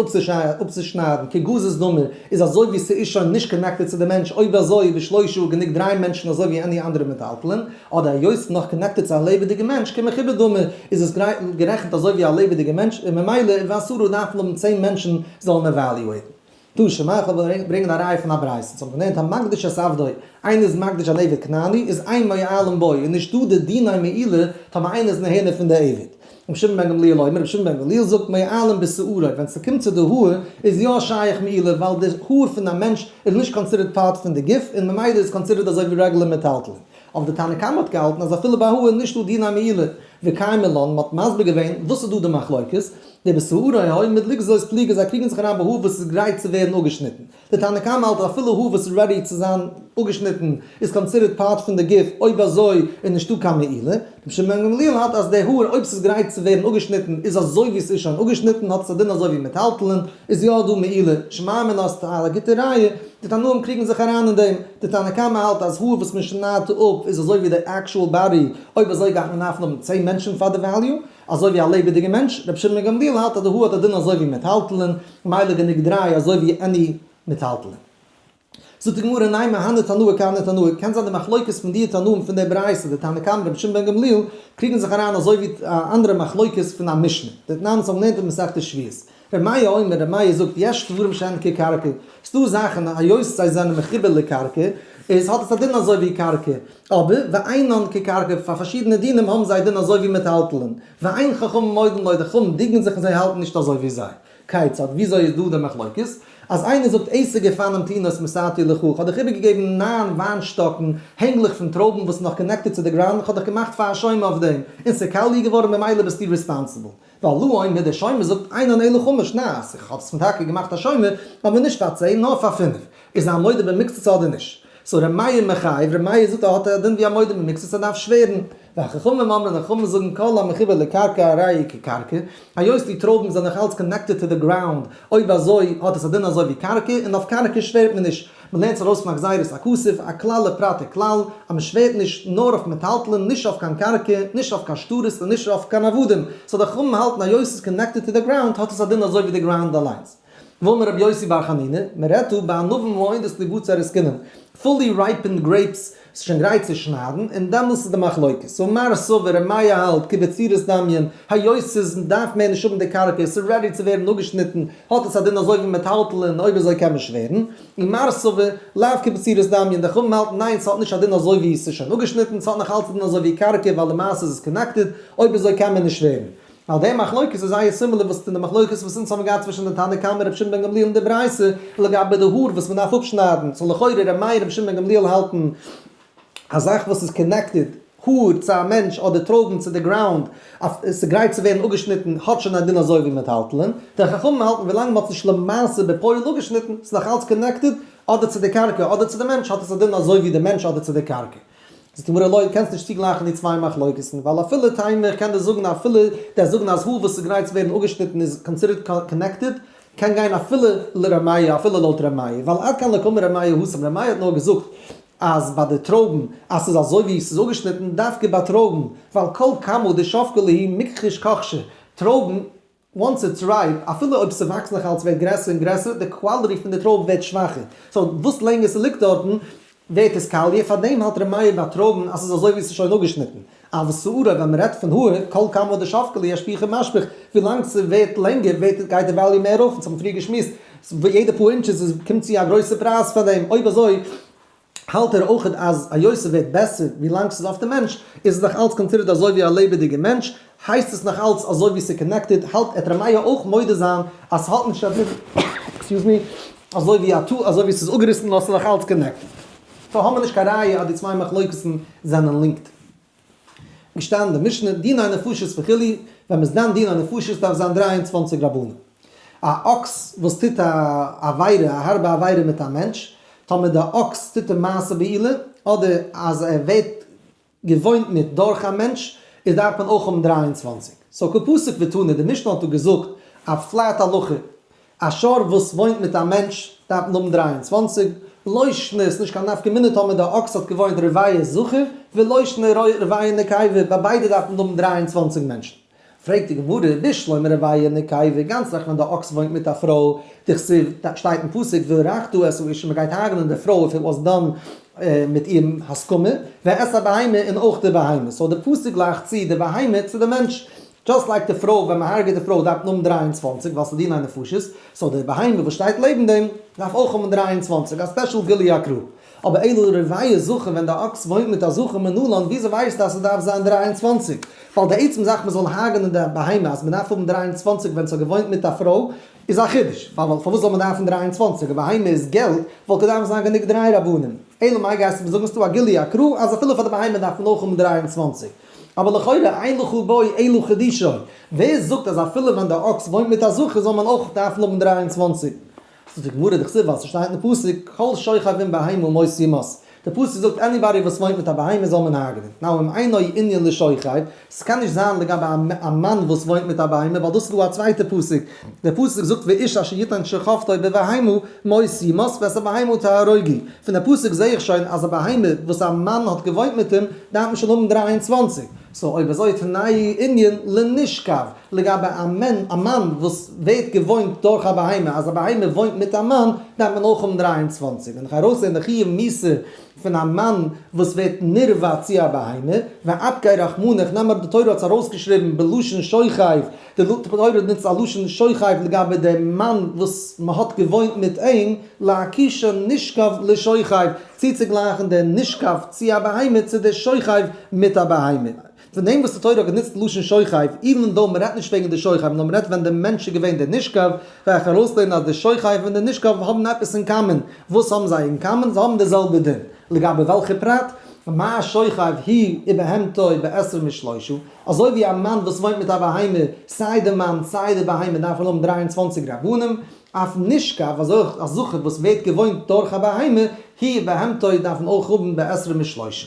אפצושניידן כגזוז דמי איז אזוי ווי ס'איז שוין נישט connected צו די מענטש, אויב אזוי בשלושה גענוג דריי מענטשן אזוי ווי any אנדערע מטלטלין, אדער היות נאך connected צו א לעבעדיגע מענטש כמחובר דמי איז עס גערעכנט אזוי ווי א לעבעדיגע מענטש און ממילא ובעשרה דארף מען האבן 10 מענטשן זאלן evaluate ן. תא שמע, איך וועל ברענגען א ראיה פון א ברייתא. אונז האבן געלערנט המקדיש את עבדו, איינער איז מקדיש אן עבד כנעני, איז אין מועלין בו, איז נישטא די דיני מעילה טאמער איינער איז נהנה פון די עבד. רבי שמעון בן גמליאל אומר, רבי שמעון בן גמליאל זאגט, מועלין בשערו, ווען ס'קומט צו די האר איז יא שייך מעילה ווייל די האר פון א מענטש איז נישט considered part פון די גוף און ממילא איז considered אזוי ווי רעגולער מטלטלין. אבער די תנא קמא האט געהאלטן אז אפילו ביי האר איז נישטא דיני מעילה וקיימא לן, מ'האט מסביר געווען וואס איז דא די מחלוקת, דבשערו העומד לגזוז פליגי זיי קריגן זיך אריין ביי האר וואס איז גרייט צו ווערן אפגעשניטן. די תנא קמא האלט אז אפילו האר וואס איז ready צו זיין אפגעשניטן איז considered part פון די גוף, אויב אזוי איז נישטא קיין מעילה. רבי שמעון בן גמליאל האלט אז די האר אויב ס'איז גרייט צו ווערן אפגעשניטן איז אזוי ווי ס'איז שוין אפגעשניטן האט עס א דין אזוי ווי מטלטלין איז יא דא מעילה. שמע מינה האסט א גוטע ראיה, די תנאים קריגן זיך אריין אין דעם. די תנא קמא האלט אז האר וואס מען שניידט אפ איז אזוי ווי די actual body, אויב אזוי גייט מען דארפן האבן 10 מענטשן פאר די value, אזוי ווי א לעבעדיגע מענטש. רבי שמעון בן גמליאל האלט אז די האר האט א דין אזוי ווי מטלטלין, מילא גענוג דריי אזוי ווי any מטלטלין. זאגט די גמרא נימא הני תנאי כהני תנאי, קען זיין די מחלוקת פון די תנאים פון די ברייתא, די תנא קמא רבי שמעון בן גמליאל, קריגן זיך אריין אזוי ווי אנדערע מחלוקת פון א משנה, דתנן וואס האבן געלערנט אין מסכת שביעית. ר' מאיר אומר, ר' מאיר זאגט, יש דברים שהן כקרקע, ס'דא זאכן היות זיי זענען מחובר לקרקע, איז האט עס א דין אזוי ווי קרקע, אבער ואינן כקרקע, פאר פארשידענע דינים האבן זיי א דין אזוי ווי מטלטלין, ואין חכמים מודין לו, די חכמים דינגען זיך און זיי האלטן נישט אזוי ווי זיי. כיצד, וויאזוי איז דא די מחלוקת? אז איינער זאגט עשר גפנים תאנות מסרתי לך, כ'האב דיך איבערגעגעבן ניין וויינשטאקן, הענגלעך פון טרויבן וואס איז נאך connected צו די ground, כ'האב דיך געמאכט פאר א שומר אויף דעם, און ס'קאליע געווארן ממילא ביסטו responsible. והלוה אומר, דער שומר זאגט אינן אלא חמש, ניין, איך האב עס טאקע געמאכט א שומר, אבער נישט פאר 10 נאר פאר פינף. איז א מודה במקצת אדער נישט? so ר' מאיר מחייב, ר' מאיר זאגט ער האט א דין ווי א מודה במקצת ער דארף שווערן. והחכמים אומרים, די חכמים זאגן כל המחובר לקרקע הרי הוא כקרקע, היות די טרויבן זענען נאך אלץ connected to די ground, אויב אזוי האט עס א דין אזוי ווי קרקע, און אויף קרקע שווערט מען נישט. מען לערנט עס ארויס פון א גזירת הכתוב, א כלל לפרט וכלל, אז מען שווערט נישט נאר אויף מטלטלין, נישט אויף קיין קרקע, נישט אויף קיין שטרות און נישט אויף קיין עבדים. so די חכמים האלטן היות עס איז connected to די ground האט עס א דין אזוי ווי די ground אליינס. ואמר רבי יוסי בר חנינא, מען רעדט דא בענבים העומדות לבצר וזקנים, fully ripened grapes, ס'איז שוין גרייט צו שניידן, און דעמאלס איז די מחלוקת. so מר סבר ר' מאיר האלט כבצורות דמיין, היות ס'איז דארף מער נישט האבן די קרקע, ס'איז ready צו ווערן אפגעשניטן, האט עס א דין אזוי ווי מטלטלין, אויב אזוי קען מען שווערן. און מר סבר, לאו כבצורות דמיין, די חכמים האלטן ניין ס'האט נישט א דין אזוי ווי ס'איז שוין אפגעשניטן, ס'האט נאך אלץ א דין אזוי ווי קרקע ווייל למעשה איז עס connected, אויב אזוי קען מען נישט שווערן. ווייל די מחלוקת איז זייער similar וואס פון די מחלוקת וואס אונז האבן געהאט צווישן די תנא קמא רבי שמעון בן גמליאל און די ברייתא לגבי די האר וואס מען דארף אפשניידן, so לכאורה ר' מאיר רבי שמעון בן גמליאל האלטן א זאך וואס איז connected, האר צו א מענטש אדער טרויבן צו די ground, אויף עס איז גרייט צו ווערן אפגעשניטן האט שוין א דין אזוי ווי מטלטלין, די חכמים האלטן ווילאנג מען האט עס נישט למעשה בפועל אפגעשניטן, ס'איז נאך אלץ connected אדער צו די קרקע אדער צו די מענטש האט עס א דין אזוי ווי די מענטש אדער צו די קרקע. זאגט די גמרא לא, קענסט נישט צוגלייכן די צוויי מחלוקת'ן, ווייל אפילו תימא, איך קען דיר זאגן אפילו דער זאגן אז האר וואס איז גרייט צו ווערן אפגעשניטן איז considered connected, קען גיין אפילו לר' מאיר, אפילו לויט ר' מאיר, ווייל עד כאן לא קאמר ר' מאיר התם, ר' מאיר האט נאר געזאגט אז ביי די טרויבן אז ס'איז אזוי ווי ס'איז אפגעשניטן דווקא ביי טרויבן, ווייל כל כמה דשבקי להו מכחש כחשי, טרויבן once it's ripe, אפילו אויב ס'וואקסט נאך אלץ ווערט גרעסער און גרעסער, די quality פון די טרויב ווערט שוואכער. so וואס לענגער ס'ליגט דארטן ווערט עס קאליע, פארדעם האלט ר' מאיר ביי טרויבן אז ס'איז אזוי ווי ס'איז שוין אפגעשניטן. אבל שערה, ווען מ'רעדט פון האר, כל כמה דשבקי להו אשפוכי משפיך, ווילאנג ס'ווערט לענגער ווערט גייט די value מער ארויף, אונז האבן פריער געשמועסט, יעדע פאר אינטשעס איז קומט צו א גרויסע פרייז פאר דעם, אויב אזוי האלט ער אויכעט אז היות ס'ווערט בעסער ווי לאנג ס'איז אויף די מענטש, איז עס נאך אלץ considered אזוי ווי א לעבעדיגע מענטש, הייסט עס נאך אלץ אזוי ווי ס'איז connected, האלט עט ר' מאיר אויך מודה זיין אז ס'האט נישט א דין, excuse me, אזוי ווי א טו אזוי ווי ס'איז אפגעריסן נאר ס'איז נאך אלץ connected. so האמער נישט קיין ראיה אז די צוויי מחלוקת'ן זענען linked. געשטאנען די משנה, דיני נפשות וכו', ווען מ'איז דן דיני נפשות דארף זיין 23 רבנים. א אקס וואס טוט א עבירה, א הארבע עבירה מיט א מענטש, טאמער די אקס טוט אים מעשה בעילה, אדער אז ער ווערט געוואוינט מיט דורך א מענטש, איז דארף מען אויך האבן 23. so קא פסיק ותני, די משנה האט דא געזאגט א flat הלכה, א שור וואס וואוינט מיט א מענטש דארף מען האבן 23, לא שנא, ס'איז נישט קיין נפקא מינה טאמער די אקס האט געוואוינט רביע זכר ולא שנא רביע נקבה, ביי ביידע דארף מען האבן 23 מענטשן. פרעגט די גמרא, בשלמא רביע נקבה, גאנץ רעכט ווען די אקס וואוינט מיט א פרוי, דכתיב, שטייט אין פסוק והרגת את האשה, מ'גייט הרג'נען די פרוי if it was done מיט איר הסכמה, ואת הבהמה און אויך די בהמה, so די פסוק גלייכט צו די בהמה צו די מענטש, just like די פרוי, ווען מען הרג'עט די פרוי דארף מען האבן 23 ווייל ס'איז דיני נפשות, so די בהמה וואס שטייט לעבן דעם דארף אויך האבן 23, א special גילוי הקרא. אבער אלא לרביע זכר ווען די אקס וואוינט מיט א זכר מנלן, וויאזוי ווייסטו אז ס'דארף זיין 23? ווייל די עצם זאך מ'זאל הרג'נען די בהמה אז מ'דארף האבן 23 ווען ס'האט געוואוינט מיט א פרוי איז א חידוש, ווייל פארוואס זאל מען דארפן 23? א בהמה איז געלט, וואלט געדארפט זיין גענוג דריי רבנים. אלא מאי גייסטו מיר זאגן ס'דא א גילוי אקרא אז אפילו פאר די בהמה דארף מען אויך האבן 23? אבער לכאורה אין לך בו אלא חידושו, ווער זאגט אז אפילו ווען די אקס וואוינט מיט א זכר זאל מען אויך דארפן האבן 23? זאגט די גמרא דכתיב ווייל ס'שטייט אין פסוק כל שוכב עם בהמה מות יומת, די פסוק זאגט anybody וואס וואוינט מיט א בהמה זאל מען הרג'נען, now אם אינו ענין לשוכב, ס'קען נישט זיין לגבי א מאן וואס וואוינט מיט א בהמה ווייל דאס איז דא א צווייטע פסוק, די פסוק זאגט ואיש אשר יתן שכבתו בבהמה מות יומת ואת הבהמה תהרוגו, פון די פסוק זעה איך שוין אז א בהמה וואס א מאן האט געוואוינט מיט אים דארף מען שוין האבן 23, so אויב אזוי תנהו ענין לנשכב, לגבי א מאן וואס ווערט געוואוינט דורך א בהמה, אז א בהמה וואוינט מיט א מאן, דארף מען אויך האבן 23. ווען איך ארויסזען די חיוב מיתה פון א מאן וואס ווערט נרבע צו א בהמה, ואפקיה רחמנא, איך נעם אראפ די תורה האט עס ארויסגעשריבן בלשון שוכב, די תורה נוצט א לשון שוכב לגבי דעם מאן וואס מען האט געוואוינט מיט אים, לאקושא נשכב לשוכב, צוצוגלייכן דער נשכב צו א בהמה צו דער שוכב מיט א בהמה. פון דעם וואס די תורה האט גענוצט לשון שוכב, even though מ'רעדט נישט וועגן די שוכב, נאר מ'רעדט ווען דער מענטש איז געווען דער נשכב, וועל איך ארויסלערנען אז דער שוכב און דער נשכב האבן עפעס אין common. וואס האבן זיי אין common? זיי האבן די זעלבע דין. לגבי וועלכע פרט? מה שוכב הוא ובהמתו בעשרים ושלושה, אזוי ווי א מאן וואס וואוינט מיט א בהמה, סיי די מאן סיי די בהמה דארפן האבן 23 רבנים, אף נשכב, אזוי אויך א זכר וואס ווערט געוואוינט דורך א בהמה, הוא ובהמתו דארפן אויך האבן בעשרים ושלושה.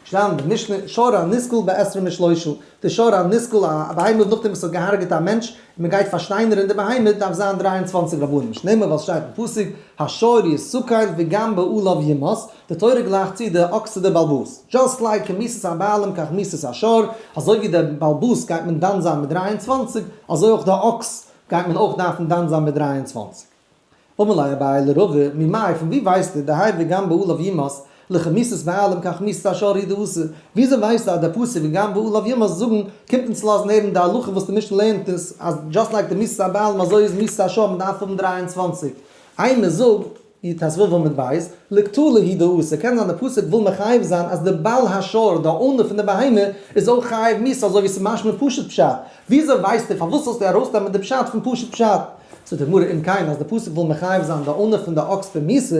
שטייט אין די משנה, שור הנסקל בעשרים ושלושה, די שור הנסקל, א בהמה נאכדעם וואס האט געהארגעט א מענטש, און מען גייט פארשטיינערען די בהמה, דארף זיין 23 רבנים, שנאמר ווייל ס'שטייט אין פסוק, השור יסקל וגם בעליו יומת, די תורה גלייכט צו די אקס צו די בעל הבית, just like כמיתת הבעלים כך מיתת השור, אזוי ווי די בעל הבית גייט מען דן זיין מיט 23, אזוי אויך די אקס גייט מען אויך דארפן דן זיין מיט 23. אמר ליה אביי לרבא, ממאי, פון ווי ווייסטו, דהאי וגם בעליו יומת, לכמיתת בעלים כך מיתת השור הוא דאתא, וויאזוי ווייסטו אז דער פסוק וגם בעליו יומת זאגן, קומט אונז לאזן הערן די הלכה וואס די משנה לערנט אונז, אז just like די מיתת הבעלים אזוי איז מיתת השור מען דארף האבן 23. אימא זאג, ט"ו עמוד ב', לקטלא הוא דאתא, קען זיין די פסוק וויל מחייב זיין אז די בעל השור, די owner פון די בהמה, איז אויך חייב מיתה אזוי ווי ס'איז משמע פשוט פשט. וויאזוי ווייסטו פארוואס זאלסטו ארויסנעמען די פשט פון פשוט פשט? זאגט די גמרא אם כן אז די פסוק וויל מחייב זיין די owner פון די אקס במיתה,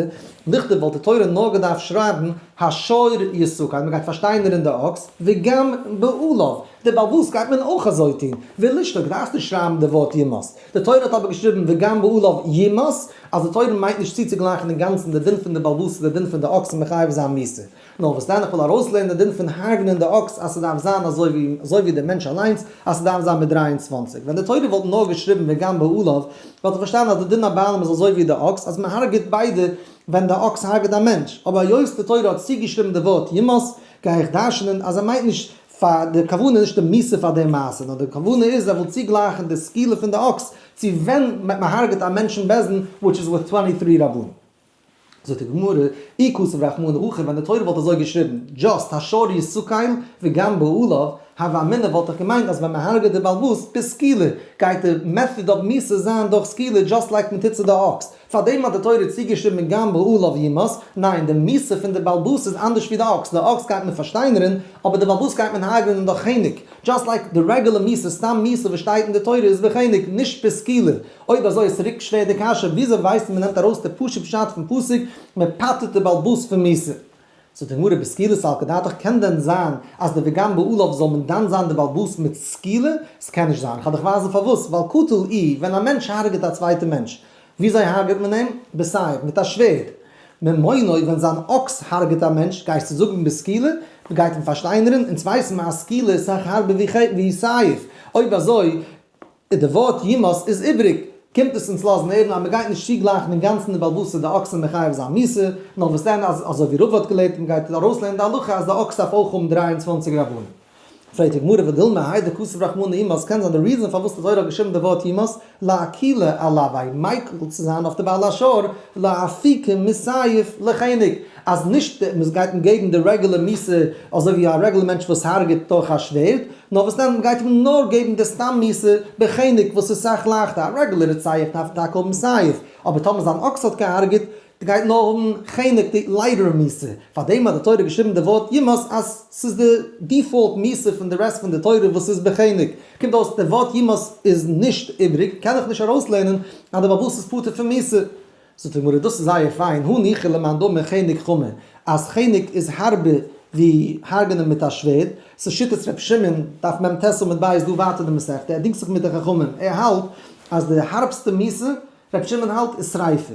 לכתוב וואלט די תורה נאר געדארפט שרייבן השור יסקל, מ'גייט פארשטיינערן די אקס, וגם בעליו, די בעל הבית גייט מען אויך אזוי טון, ולישתוק דארפסט נישט שרייבן די ווארט יומת, די תורה האט אבער געשריבן וגם בעליו יומת, אז די תורה מיינט נישט צוצוגלייכן אינגאנצן די דין פון די בעל הבית צו די דין פון די אקס און מחייב זיין מיתה. נאר וואס דען איך וויל ארויסלערנען די דין פון הרג'נען די אקס אז ס'דארף זיין אזוי ווי אזוי ווי דער מענטש אליינס אז ס'דארף זיין מיט 23. ווען די תורה וואלט נאר געשריבן וגם בעליו וואלט איך פארשטאנען אז די דין הבעלים איז אזוי ווי די אקס אז מ'הרג'עט ביידע ווען די אקס הרג'עט א מענטש. אבער היות די תורה האט צוגעשריבן די ווארט יומת גיי איך דרש'נען אז ער מיינט נישט פאר די כוונה איז נישט די מיתה פאר די מעשה נאר די כוונה איז ער וויל צוגלייכן די סקילה פון די אקס צו ווען מ'הרג'עט א מענטש אין בית דין which is with 23 רבנים. זאגט די גמרא, אי כתב רחמנא הכי, ווען די תורה וואלט אזוי געשריבן, just השור יסקל וגם בעליו, הוה אמינא וואלט איך געמיינט אז ווען מען הרג'עט די בעל הבית בסקילה, גייט די method of מיתה זיין דורך סקילה just like מען טוט צו די אקס. פארדעם האט די תורה צוגעשריבן גם בעליו יומת, ניין, די מיתה פון די בעל הבית איז אנדערש ווי די אקס, די אקס גייט מען פארשטיינערן, אבער די בעל הבית גייט מען הרג'נען דורך חנק, just like די רעגולער מיתה, סתם מיתה וואס שטייט אין די תורה איז בחנק, נישט בסקילה. אויב אזוי איז צוריק שווער די קשיא, וויאזוי ווייסט מען מ'נעמט ארויס די פשוט פשט פון פסוק, מען פטר'ט די בעל הבית פון מיתה? זאגט די גמרא בסקילה סלקא דעתך, קען דען זיין אז די וגם בעליו זאל מען דן זיין די בעל הבית מיט סקילה? ס'קען נישט זיין, כ'וועל דיך ווייזן פארוואס, ווייל קטל איהו, ווען א מענטש הרג'עט א צווייטע מענטש, וויאזוי הרג'עט מען אים? בסייף, מיט א שווערד. ממונו, ווען זיין אקס הרג'עט א מענטש, גייסטו זאגן בסקילה? מ'גייט אים פארשטיינערן? אונז ווייסן מיר אז סקילה איז סאך הארבער ווי סייף. אויב אזוי, די ווארט יומת איז איבריג, קומט עס אונז לאזן הערן אז מ'גייט נישט צוגלייכן אינגאנצן די בעל הבית צו די אקס און מחייב זיין מיתה, נאר וואס דען אז אזוי ווי רבא האט געלערנט מ'גייט ארויסלערנען די הלכה אז די אקס דארף אויך האבן 23 רבנים. פרעגט די גמרא ודילמא האי דכתב רחמנא יומת, קען זיין די reason פארוואס די תורה האט געשריבן די ווארט יומת, לאקולי עילויה, מיקל צו זיין אויף די בעל השור, לאפוקי מסייף לחנק, אז נישט מען גייט אים געבן די רעגולער מיתה אזוי ווי א רעגולער מענטש וואס הרג'עט דורך א שווערד, נאר וואס דען, מ'גייט אים נאר געבן די סתם מיתה בחנק וואס איז סאך לייכטער, א רעגולער רוצח דארף טאקע האבן סייף, אבער טאמער זיין אקס האט געהארגעט, גייט נאר האבן חנק די לייטערע מיתה, פארדעם האט די תורה געשריבן די ווארט יומת אז ס'איז די default מיתה פון די רעסט פון די תורה וואס איז בחנק, קומט אויס די ווארט יומת איז נישט איבריג, קען איך נישט ארויסלערנען אז די בעל הבית איז פטור פון מיתה. זאגט די גמרא דאס איז זייער פיין, הניחא למאן דאמר חנק חמור, אז חנק איז הארבער ווי הרג'נען מיט א שווערד, ס'איז שיטת ר' שמעון, דף מ"ט עמוד ב' דא ווייטער די מסכתא, ער דינגט זיך מיט די חכמים, ער האלט אז די הארבסטע מיתה, ר' שמעון האלט, איז שריפה,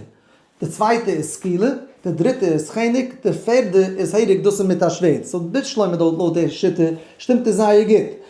די צווייטע איז סקילה, די דריטע איז חנק, די פערדע איז הרג דאס איז מיט א שווערד, so בשלמא לויט די שיטה שטימט עס זייער גוט.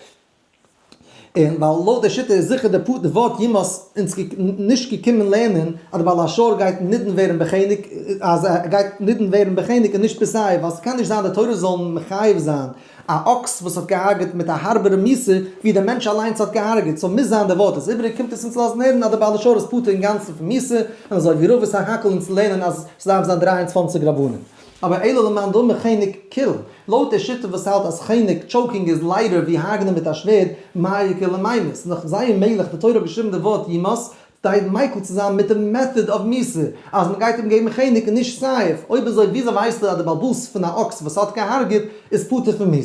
און ווייל לויט די שיטה איז זיכער די פ די ווארט יומת אונז נישט געקומען לערנען אז די בעל השור גייט נידון ווערן בחנק אז ער גייט נידון ווערן בחנק און נישט בסייף ווייל ס'קען נישט זיין די תורה זאל מחייב זיין א אקס וואס האט געהארגעט מיט א הארבערע מיתה ווי די מענטש אליינס האט געהארגעט so מוז זיין די ווארט איז איבעריג קומט עס אונז לאזן הערן אז די בעל השור איז פטור אינגאנצן פון מיתה און אזוי ווי רבא סך הכל אונז לערנען אז ס'דארף זיין 23 רבנים. אבער אלא למאן דאמר חנק קיל, לויט די שיטה וואס האלט אז חנק, choking, איז לייטער ווי הרג'נען מיט א שווערד, מאי איכא למימר, ס'איז דאך זייער מעגליך די תורה האט געשריבן די ווארט יומת, כדי מיקל צו זיין מיט די method of מיתה, אז מ'גייט אים געבן חנק און נישט סייף, אויב אזוי וויאזוי ווייסטו אז די בעל הבית פון א אקס וואס האט געהארגעט איז פטור פון מיתה?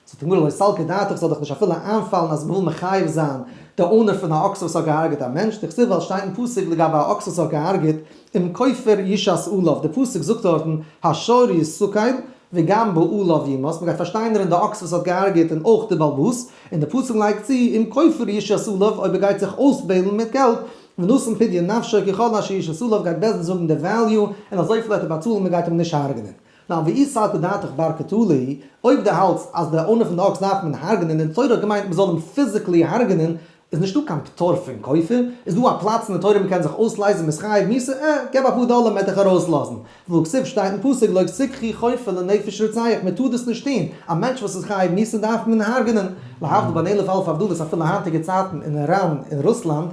זאגט די גמרא לא סלקא דעתך זאל דיך נישט אפילו איינפאלן אז מ'וויל מחייב זיין די owner פון א אקס וואס האט געהארגעט א מענטש, דכתיב ווייל שטייט אין פסוק לגבי א אקס וואס האט געהארגעט אם כופר יושת עליו, די פסוק זאגט דארטן השור יסקל וגם בעליו יומת, מ'גייט פארשטיינערן די אקס וואס האט געהארגעט און אויך די בעל הבית, און די פסוק לייגט צו אם כופר יושת עליו אויב ער גייט זיך אויסבעילן מיט געלט, ונתן פדיון נפשו ככל אשר יושת עליו גייט בית דין זאגן די value און אזויפיל וועט ער באצאלן מ'גייט אים נישט הרג'נען. נאר ואי סלקא דעתך בר קטלא, אויב דו האלטסט אז די owner פון די אקס דארף מען הרג'נען און די תורה האט געמיינט מען זאל אים physically הרג'נען, איז נישטא קיין פטור פון כופר, איז דא א פלאץ אין די תורה מען קען זיך אויסלייזן מ'איז חייב מיתה, אה, געב אפאר דאלער מ'עט דיך ארויסלאזן. והכתיב שטייט אין פסוק לא תקחו כופר לנפש רוצח, מען טאר דאס נישט טון, א מענטש וואס איז חייב מיתה דארף מען הרג'נען. להבדיל בין אלף אלפי הבדלות אפילו היינטיגע צייטן אין איראן און רוסלאנד,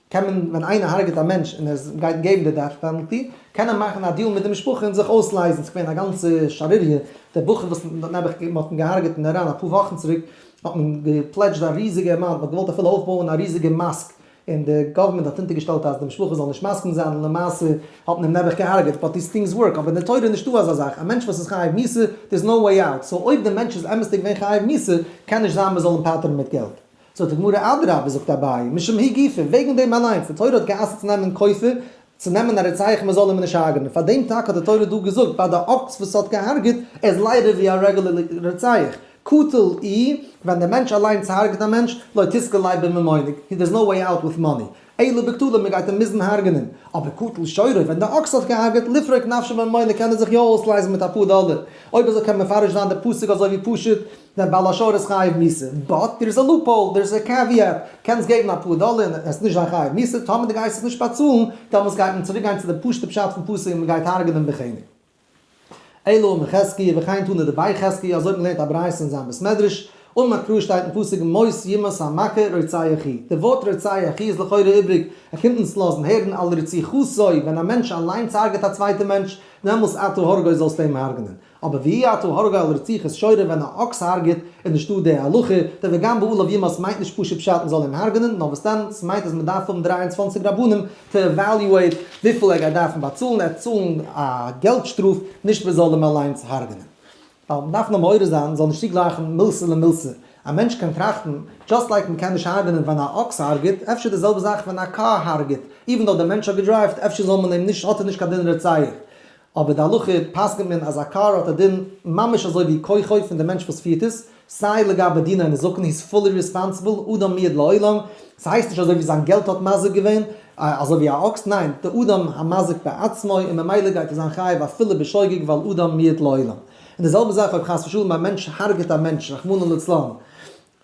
קען מען ווען איינער הרג'עט א מענטש און ער גייט געבן די death penalty, קען ער מאכן א deal מיט די משפחה און זיך אויסלייזן, ס'איז געווען א גאנצע שערוריה, דער בחור וואס נעבעך מ'האט אים געהארגעט אין איראן אפאר וואכן צוריק, האט מען גע pledged א ריזיגע amount, מ'האט געוואלט אפילו אויפבויען א ריזיגע mosque, און די גאווערמענט האט אונטערגעשטעלט אז די משפחה זאל נישט מסכים זיין, און למעשה האט מען אים נעבעך געהארגעט, but these things work, אבער אין די תורה איז נישטא אזא זאך, א מענטש וואס איז חייב מיתה, there is no way out, so אויב די מענטש איז אמת'דיג געווען חייב מיתה, קען נישט זיין מ'זאל אים פטר'ן מיט געלט. זאגט די גמרא אדרבה זאגט אביי משום האי גופא וועגן דעם אליינס די תורה האט גע'אסר'ט צו נעמען כופר צו נעמען א רוצח מען זאל אים נישט הרג'נען פאר דעם טאקע האט די תורה דא געזאגט ביי די אקס וואס האט געהארגעט ער איז לייטער ווי א רעגולער רוצח קטל אי ווען דער מענטש אליינס הרג'ט א מענטש לא תסגי ליה בממונא there is no way out with money אלא בקטלא מען גייט אים מוזן הרג'נען אבער קטל שורו ווען די אקס האט געהארגעט ליפרוק נפשיה בממונא קען ער זיך יא אויסלייזן מיט אפאר דאלער אויב אזוי קען מען מפרש זיין די פסוק אזוי ווי פשוט דער בעל השור איז חייב מיתה, but there is a loophole, there is a caveat, קענסט געבן אפאר דאלער און עס נישט זיין חייב מיתה, טאמער דו גייסט עס נישט באצאלן, דעמאלס גייט מען צוריק גיין צו די פשוטע פשט פון פסוק און מען גייט הרג'נען בחנק. אלא אמר חזקיה וכן תנא דבי חזקיה, אזוי האט מען געלערנט א ברייתא אין זיין בית מדרש, אמר קרא שטייט אין פסוק מות יומת המכה רוצח הוא, די ווארט רוצח הוא איז לכאורה איבריג, ער קומט אונז לאזן הערן על רציחתו, ווען א מענטש אליינס הרג'עט א צווייטע מענטש, דעמאלס אתה הורגו זאלסטו אים הרג'נען. אבער ואי אתה הורגו על רציחת שורו ווען א אקס הרג'ט איז נישטא די הלכה, די וגם בעליו יומת מיינט נישט פשוט פשט מ'זאל אים הרג'נען, נאר וואס דען, ס'מיינט אז מ'דארף האבן 23 רבנים to evaluate וויפיל ער גייט דארפן באצאלן, ער וועט צאלן א געלט שטראף, נישט מ'זאל אים אליינס הרג'נען. ווייל מ'דארף נאר מעורר זיין מ'זאל נישט צוגלייכן מילתא למילתא, א מענטש קען טראכטן, just like מ'קען נישט הרג'נען ווען א אקס הרג'ט, אפשר די זעלבע זאך ווען א קאר הרג'ט, even though דער מענטש האט געדרייווט, אפשר זאל מען אים נישט, האט ער נישט קיין דין רוצח. אבער די הלכה פסק'נט מען אז א קאר האט א דין ממש אזוי ווי כוחו פון די מענטש וואס פירט עס, סיי לגבי דיני נזקין he is fully responsible, אדם מועד לעולם, ס'הייסט נישט אזוי ווי זיין געלט האט מזיק געווען, אזוי ווי א אקס, ניין, די אדם המזיק בעצמו און ממילא גייט ער זיין חייב אפילו בשוגג ווייל אדם מועד לעולם. און די זעלבע זאך אויב חס ושלום א מענטש הרג'ט א מענטש רחמנא לצלן,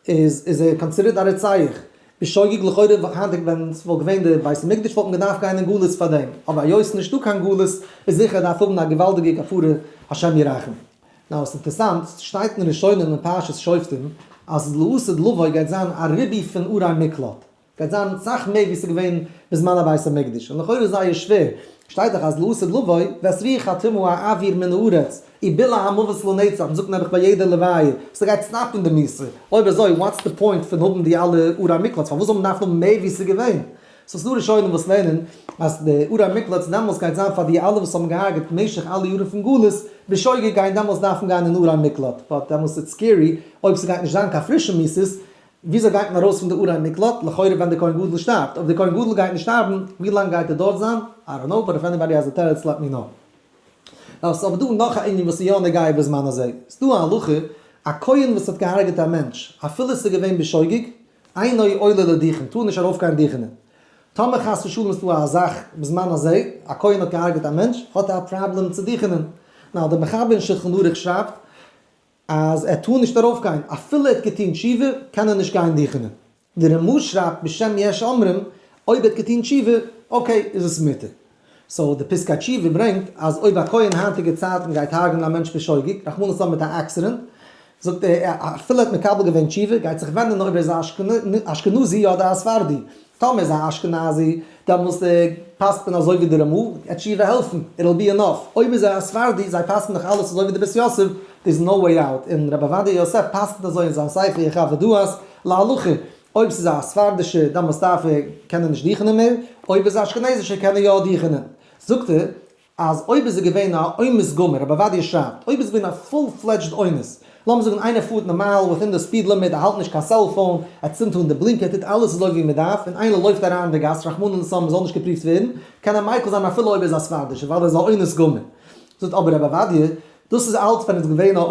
איז איז ער considered א רוצח בשוגג לכאורה היינטיג ווען ס'וואלט געווען די בית המקדש וואלט מען געדארפט גיין אין גלות פאר דעם אבער היות ס'נישטא קיין גלות איז זיכער ער דארף האבן א געוואלדיגע כפרה השם ירחם. נאר ס'איז אינטערסאנט ס'שטייט אין ראשונים אין פרשת שופטים אז לעתיד לבוא גייט זיין א ריבוי פון ערי מקלט גייט זיין סאך מער ווי ס'איז געווען בזמן הבית המקדש, און לכאורה איז זייער שווער, שטייט דאך אז לעתיד לבוא ואת רוח הטומאה אעביר מן הארץ ובלע המוות לנצח, מ'זאגט נעבעך ביי יעדע לוויה, ס'גייט stop ן די מיתה, אויב אזוי what's the point פון האבן די אלע ערי מקלט, פארוואס זאל מען דארפן האבן מער ווי ס'איז געווען? סאו ס'דא ראשונים וואס לערנען אז די ערי מקלט דעמאלס גייט זיין פאר די אלע וואס האבן געהארגעט משך אלע יארן פון גלות בשוגג גייען דעמאלס דארפן גיין אין ערי מקלט, but דעמאלס איז scary אויב ס'גייט נישט זיין קיין פרישע מיתות, וויאזוי גייט מען ארויס פון די ערי מקלט? לכאורה ווען די כהן גדול שטארבט. אויב די כהן גדול גייט נישט שטארבן, ווי לאנג גייט ער דארט זיין? I don't know, but if anybody has a תירוץ let me know. נאר ס'איז אבער דא נאך א ענין וואס איז יא נוגע בזמן הזה. ס'איז דא א הלכה, א כהן וואס האט געהארגעט א מענטש, אפילו ס'איז געווען בשוגג, אינו עולה לדוכן, טאר נישט ארויפגיין דוכענען. טאמער חס ושלום איז דא א זאך בזמן הזה, א כהן האט געהארגעט א מענטש, האט ער א פראבלעם צו דוכענען. נאר דער מחבר אין שולחן ערוך שרייבט, אז ער טאר נישט ארויפגיין, אפילו ער האט געטון תשובה קען ער נישט גיין דוכענען. די רמ"א שרייבט בשם יש אומרים, אויב ער האט געטון תשובה, okay איז עס מותר. so די פסקי תשובה ברענגט אז אויב א כהן היינטיגע צייטן גייט הרג'נען א מענטש בשוגג, רחמנא ליצלן מיט א accident, זאגט ער אפילו ער האט מקבל געווען תשובה, גייט זיך ווענדן אויב ער איז א אשכנזי אדער א ספרדי. טאמער איז א אשכנזי, דעמאלס פסק'ט מען אזוי ווי די רמ"א, וועט תשובה העלפן, it'll be enough. אויב איז ער א ספרדי, זיי פסק'ן דאך אלעס אזוי ווי די בית יוסף, there's no way out. און רבי עובדיה יוסף פסק'נט אזוי אין זיין ספר יחוה דעת להלכה, אויב ס'איז א ספרדישע דעמאלס דארף ער, קען ער נישט דוכענען מער, אויב איז א אשכנזישע קען ער יא דוכענען. זאגט ער אז אויב איז ער געווען א אונס גמור, רבי עובדיה שרייבט, אויב איז געווען א full fledged אונס, לאמיר זאגן איינער פארט נארמאל within די speed limit, ער האלט נישט קיין cellphone, ער צינדט אן די blinker, ער טוט אלעס אזוי ווי מען דארף, און איינער לויפט אריין אין די גאס, רחמנא לצלן מען זאל נישט געפריווט ווערן, קען ער מיקל זיין אפילו אויב ער איז א ספרדישער, ווייל ער איז א אונס גמור. זאגט אבער רבי עובדיה, דאס איז אלץ ווען עס איז געווען א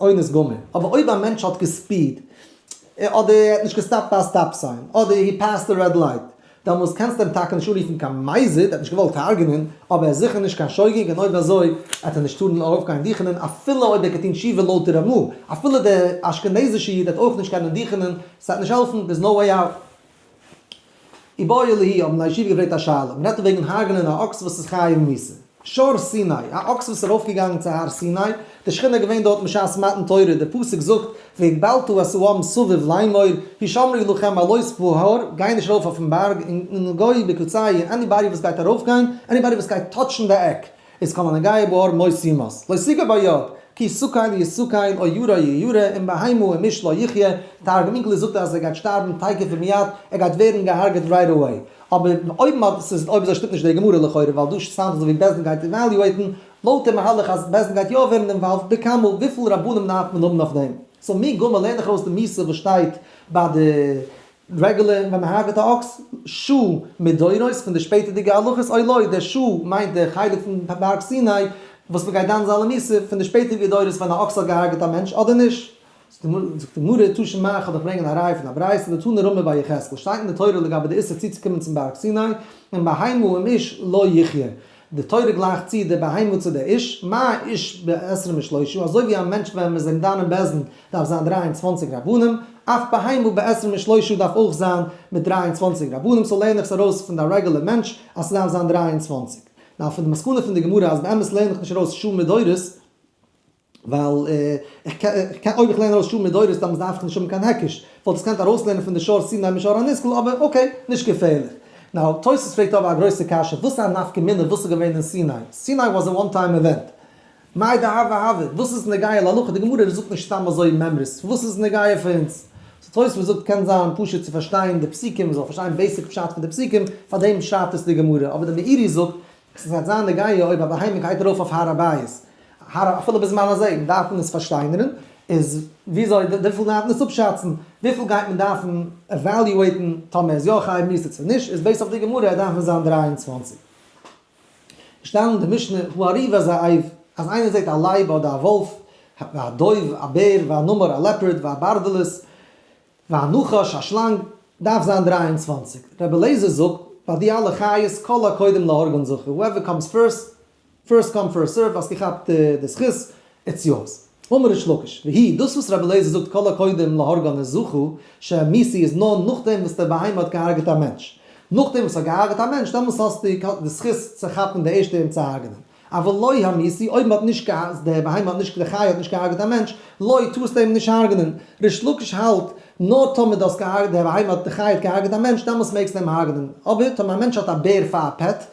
אונס גמור, אבער אויב א מענטש האט גע speed, אדער ער האט נישט גע stop ט ביי א stop sign, אדער he passed די red light, דעמאלס קענסטו אים טאקע נישט אנרופן קיין מזיד, ער האט נישט געוואלט הרג'נען, אבער ער איז זיכער נישט קיין שוגג, און אויב אזוי וועט ער נישט טארן ארויפגיין דוכענען אפילו אויב ער האט געטון תשובה לויט די רמ"א, אפילו דער אשכנזישע איד וועט אויך נישט קענען דוכענען, ס'וועט נישט העלפן, there's no way out. איבעיא להו האבן בני ישיבה געפרעגט א שאלה, מ'רעדט דא וועגן הרג'נען א אקס וואס איז חייב מיתה. שור סיני, א אקס וואס איז ארויפגעגאנגען צו הר סיני, די שכינה איז געווען דארט בשעת מתן תורה, דער פסוק זאגט, והגבלת את העם סביב לאמור, הישמרו לכם מעלות בהר, גיי נישט ארויף אויפן בארג, און הנוגע בקצהו, און anybody וואס גייט ארויפגיין, anybody וואס גייט touch ן די עק, איז כל הנוגע בהר מות יומת, לא תגע ביד, כי סקל יסקל, או ירה יירה, אם בהמה אם איש לא יחיה, תרגום אונקלוס זאגט אז ער גייט שטארבן תיכף ומיד, ער גייט ווערן געהארגעט right away. אבער אויב מען האט עס אויב אזוי שטימט נישט די גמרא לכאורה ווייל דא sound אזוי ווי בית דין גייט evaluate ן לויט די מהלך אז בית דין גייט יא ווערן involved בכמה וויפיל רבנים דארף מען האבן אויף דעם so מי גמר לערן איך ארויס די מיתה וואס שטייט ביי די רעגולער ווען מען הרג'ט א אקס שעה מדורות פון די שפעטערדיגע הלכות אוי לא די שעה מיינט די חלק פון בארג סיני וואס מען גייט דן זיין למיתה פון די שפעטערדיגע דורות ווען א אקס האט געהרג'ט א מענטש אדער נישט. זאגט די גמרא, תא שמע, כ'וועל דיך ברענגען א ראיה פון א ברייתא, דתני רמי בר יחזקאל, שטייט אין די תורה לגבי די איסור צוצוקומען צום בארג סיני, אם בהמה אם איש לא יחיה. די תורה גלייכט צו די בהמה צו די איש, מה איש בעשרים ושלושה, אזוי ווי א מענטש ווען מ'איז אים דן אין בית דין דארף זיין 23 רבנים, אף בהמה בעשרים ושלושה דארף אויך זיין מיט 23 רבנים, so לערן איך עס ארויס פון די רעגולער מענטש אז ס'דארף זיין 23. נאר פון די מסקנא פון די גמרא אז באמת לערן איך נישט ארויס שעה מדורות, ווייל איך קען אויב איך לערן ארויס שעה מדורות דאן דארף איך נישט האבן קיין היקש, וואלט עס געקענט ארויסלערנען פון די שור סיני משור הנסקל אבער okay נישט געפערליך. now תוס' פרעגט אבער א גרויסע קשיא וואס איז א נפקא מינה וואס איז געווען אין סיני? סיני was a one time event. מאי דהוה הוה? וואס איז נוגע להלכה? די גמרא זאגט נישט סתם אזוי מימרות, וואס איז נוגע פאר אונז? so תוס' זאגט קען זיין פשוט צו פארשטיין די פסוקים, מ'זאל פארשטיין basic פשט פון די פסוקים, פארדעם שרייבט עס די גמרא, אבער די מאירי זאגט ס'וועט זיין נוגע אויב א בהמה גייט ארויף אויף הר הבית, הר אפילו בזמן הזה, דארף מען עס פארשטיינערן, איז וויאזוי, וויפיל דארף מען עס אפשאצן, וויפיל גייט מען דארפן evaluate ן טאמער איז יא חייב מיתה צו נישט, איז based אויף די גמרא דארף מען זיין 23. געשטאנען אין די משנה, הארי והזאב, אז איינער זעט א לייב אדער א וואלף, והדוב, א בער, והנמר, א leopard, והברדלס, והנחש, א שלאנג, דארף זיין 23. רבי אליעזר זאגט, ביי די אלע חיות, כל הקודם להורגן זכה, whoever comes first, first come first serve, האסט געכאפט די זכות, it's yours. אמר ריש לקיש, והיא, דאס וואס רבי אליעזר זאגט כל הקודם להורגן איז זכה, שהמיתה איז נאר נאכדעם וואס דער בהמה האט געהארגעט א מענטש. נאכדעם וואס האט געהארגעט א מענטש, דעמאלס האסטו די זכות צו כאפן די ערשטע אים צו הרג'נען. אבל לא המיתו, אויב מ'האט נישט געהארגעט, די בהמה האט נישט, די חיה האט נישט געהארגעט א מענטש, לא, טארסטו אים נישט הרג'נען. ריש לקיש האלט, נאר טאמער דו האסט געהארגעט, די בהמה האט, די חיה האט געהארגעט א מענטש, דעמאלס מעגסטו אים הרג'נען. אבער טאמער א מענטש האט א בער פאר א pet,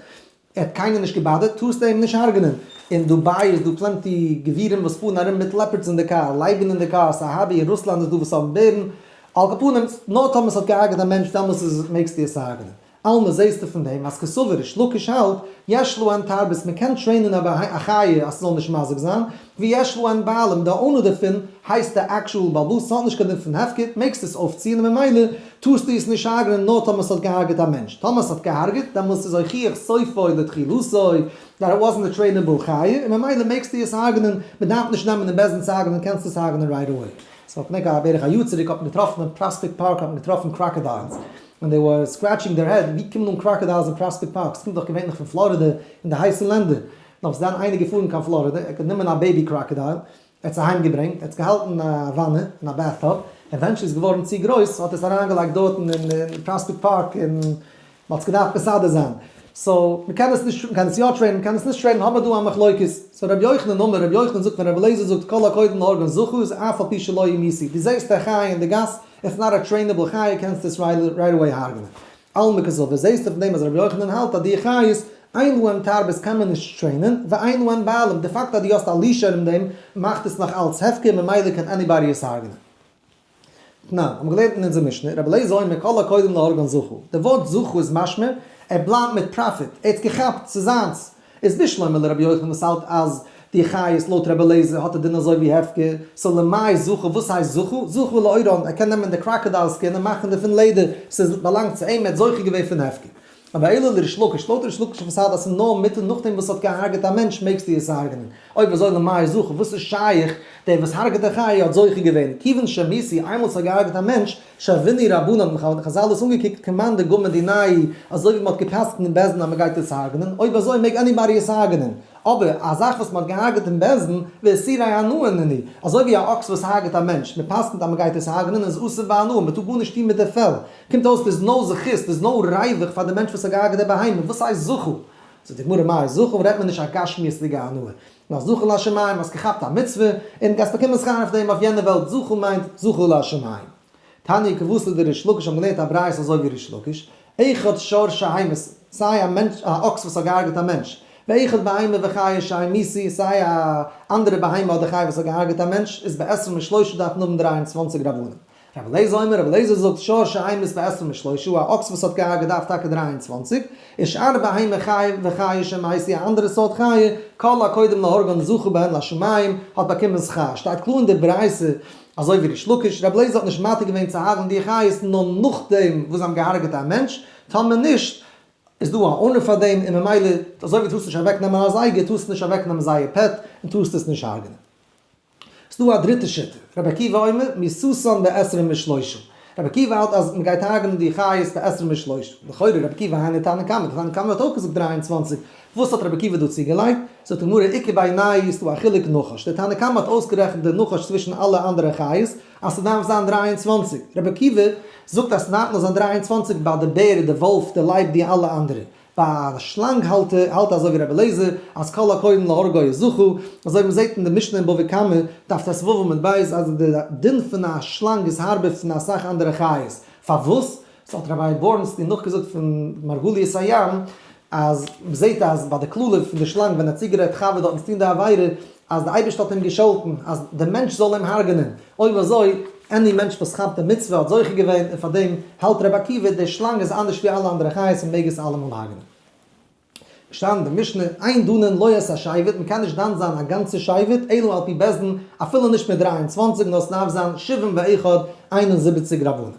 ער האט קיינעם נישט געבאדערט, טארסטו אים נישט הרג'נען. אין דובאי איז דא plenty גבירים וואס פארן ארום מיט leopards אין די קאר, לייבן אין די קאר, ס'איז א hobby, אין רוסלאנד איז דא וואס האבן בערן. על כל פנים, נאר טאמער ס'האט געהארגעט א מענטש דעמאלס איז מעגסטו עס הרג'נען. אלמא זעהסטו פון דעם אז קסבר ריש לקיש האלט, יש להן תרבות, מען קען טרעינען א חיה אז ס'זאל נישט מזיק זיין, ויש להן בעלים, די owner דערפון הייסט די actual בעל הבית, ס'האט נישט קיין דין פון הפקר, מעגסט עס אויפציען און ממילא טארסטו עס נישט הרג'נען נאר טאמער ס'האט געהארגעט א מענטש, טאמער ס'האט געהארגעט דעמאלס איז הוכיח סופו לתחילתו that it wasn't a trainable חיה און ממילא מעגסטו עס הרג'נען, מ'דארף נישט נעמען אין בית דין צו הרג'נען קענסט עס הרג'נען right away. ס'האט נעק א בערך א יאר צוריק האט מען געטראפן אין פראספעקט פארק האט מען געטראפן crocodiles און they were scratching their head, ווי קומען אן crocodiles אין פראספעקט פארק? ס'קומט דאך געווענליך פון פלארידע און די הייסע לענדער. נאך ס'איז דאן איינער געפארן קיין פלארידע, ער האט גענומען א baby crocodile, ער האט עס אהיים געברענגט, ער האט עס געהאלטן אין א וואנע, אין א bathtub, eventually איז געווארן צו גרויס, האט ער עס אריינגעלייגט דארטן אין פראספעקט פארק און מ'האט עס געדארפט מסדר זיין. so, מ'קען עס נישט, מ'קען עס יא טרעינען, מ'קען עס נישט טרעינען, האבן מיר דא א מחלוקת. so רבי יוחנן אמר, רבי יוחנן זאגט ווען רבי אליעזר זאגט כל הקודם להורגן זכה איז אף על פי שלא המיתו. דו זעסט א חיה אין די גאס, it's not a trainable חיה, קענסט עס right away הרג'נען. אלמא קסבר, זעסטו פון דעם אז רבי יוחנן האלט אז די חיות, אין להן תרבות קען מען נישט טרעינען, ואין להן בעלים, די פאקט אז דו האסט א leash ארום דעם מאכט עס נאך אלץ הפקר, ממילא קען anybody עס הרג'נען. תנן, האבן געלערנט אין אונזער משנה, רבי אליעזר אומר כל הקודם להורגן זכה, די ווארט זכה איז משמע, ער בלייבט מיט profit, ער האט עס געכאפט, ס'איז זיינס. איז בשלמא לרבי יוחנן וואס האלט אז די חיות לויט רבי אליעזר האט א דין אזוי ווי הפקר, so למאי זכה, וואס הייסט זכה? זכה לעורן, ער קען נעמען די crocodile skin און מאכן דערפון לעדער, ס'איז באלאנגט צו אים, ער האט זוכה געווען פון הפקר. אבער אלא לריש לקיש, לויט ריש לקיש וואס האלט אז ס'איז נאר מותר נאכדעם וואס ס'האט געהארגעט א מענטש מעגסטו עס הרג'נען, אויב אזוי למאי זכה, וואס איז שייך דער וואס הרג'עט די חיה האט זוכה געווען, כיוון שהמיתו איינמאל ס'האט געהארגעט א מענטש, שוינהו רבנן, האבן חזל עס אנגעקוקט כמאן דגמור דינייהו, אזוי ווי מ'האט גע'פסק'נט אין בית דין אז מ'גייט עס הרג'נען, אויב אזוי מעג anybody עס הרג'נען, אבער א זאך וואס מ'האט געהארגעט אין בית דין, ואיסורי הנאה נינהו, אזוי ווי א אקס וואס הרג'עט א מענטש, מ'פסק'נט אז מ'גייט עס הרג'נען איז אסור בהנאה, מ'טאר גארנישט טון מיט די פעל, קומט אויס there's no זכות, there's no ריווח פאר די מענטש וואס האט געהארגעט די בהמה, וואס הייסט זכה? זאגט די גמרא מאי זכה, רעדט מען נישט א גשמיות'דיגע הנאה, נאר זכה לשמים, האסט געכאפט א מצוה, און גייסט באקומען שכר אויף דעם אויף יענע וועלט, זכה מיינט זכה לשמים. תניא כוותיה דריש לקיש האבן געלערנט א ברייתא אזוי ווי ריש לקיש, אחד שור שהמית, סיי א מענטש א אקס וואס האט געהארגעט א מענטש, ואחד בהמה וחיה שהמיתו, סיי א אנדערע בהמה אדער חיה וואס האט געהארגעט א מענטש, איז בעשרים ושלושה דארף מען האבן 23 רבנים. רבי אליעזר אומר, רבי אליעזר זאגט, שור שהמית בעשרים ושלושה, א אקס וואס האט געהארגעט דארף טאקע 23, און שאר בהמה חי וחיה שהמיתו, א אנדערע סארט חיה, כל הקודם להורגן זכה בהן לשמים, האט באקומען שכר. שטייט קלאר אין די ברייתא, אזוי ווי ריש לקיש, רבי אליעזר האט נישט מתיר געווען צו הרג'ן די חיות נאר נאכדעם וואס זיי האבן געהארגעט א מענטש, טאמער נישט, איז דא א owner פאר דעם, און ממילא, אזוי ווי טארסט נישט אוועקנעמען א זייגער, טארסטו נישט אוועקנעמען זייער pet, און טארסט עס נישט הרג'נען. ס'דא א דריטע שיטה, רבי עקיבא אומר, מיתתן בעשרים ושלושה. רבי עקיבא האלט אז מ'גייט הרג'נען די חיות בעשרים ושלושה. לכאורה רבי עקיבא היינו תנא קמא, די תנא קמא האט אויך געזאגט 23, וואס האט רבי עקיבא דא צוגעלייגט? זאגט די גמרא איכא בינייהו איז דא א חילוק נחש, די תנא קמא האט אויסגערעכנט די נחש צווישן אלע אנדערע חיות אז ס'דארף זיין 23, רבי עקיבא זאגט אז ס'דארף נאר זיין 23 ביי די בער, די וואלף, די לייב, די אלע אנדערע. ביי א שלאנג האלט ער האלט אזוי ווי רבי אליעזר אז כל הקודם להורגו איז זכה, אזוי ווי מ'זעט אין די משנה אין בבא קמא, דף ט"ו עמוד ב', אז די דין פון א שלאנג איז הארבער פון אסאך אנדערע חיות. פארוואס? ס'האט ראביי בורנסטין נאכגעזאגט פון מרגליות הים, אז מ'זעט אז ביי די קללה פון די שלאנג ווען ער האט צוגערעדט חוה דארטן צו טון די עבירה, אז די אייבערשטער האט אים געשאלטן אז די מענטש זאל אים הרג'נען, אויב אזוי any מענטש וואס כאפט די מצוה האט זוכה געווען, און פאר דעם האלט רבי עקיבא די שלאנג איז אנדערש ווי אלע אנדערע חיות און מעג עס אלעמאל הרג'נען. געשטאנען אין די משנה, אין דנין לא את השבט, מען קען נישט דן זיין א גאנצע שבט, אלא על פי בית דין, אפילו נישט מיט 23, נאר עס דארף זיין 71, 71 רבנים.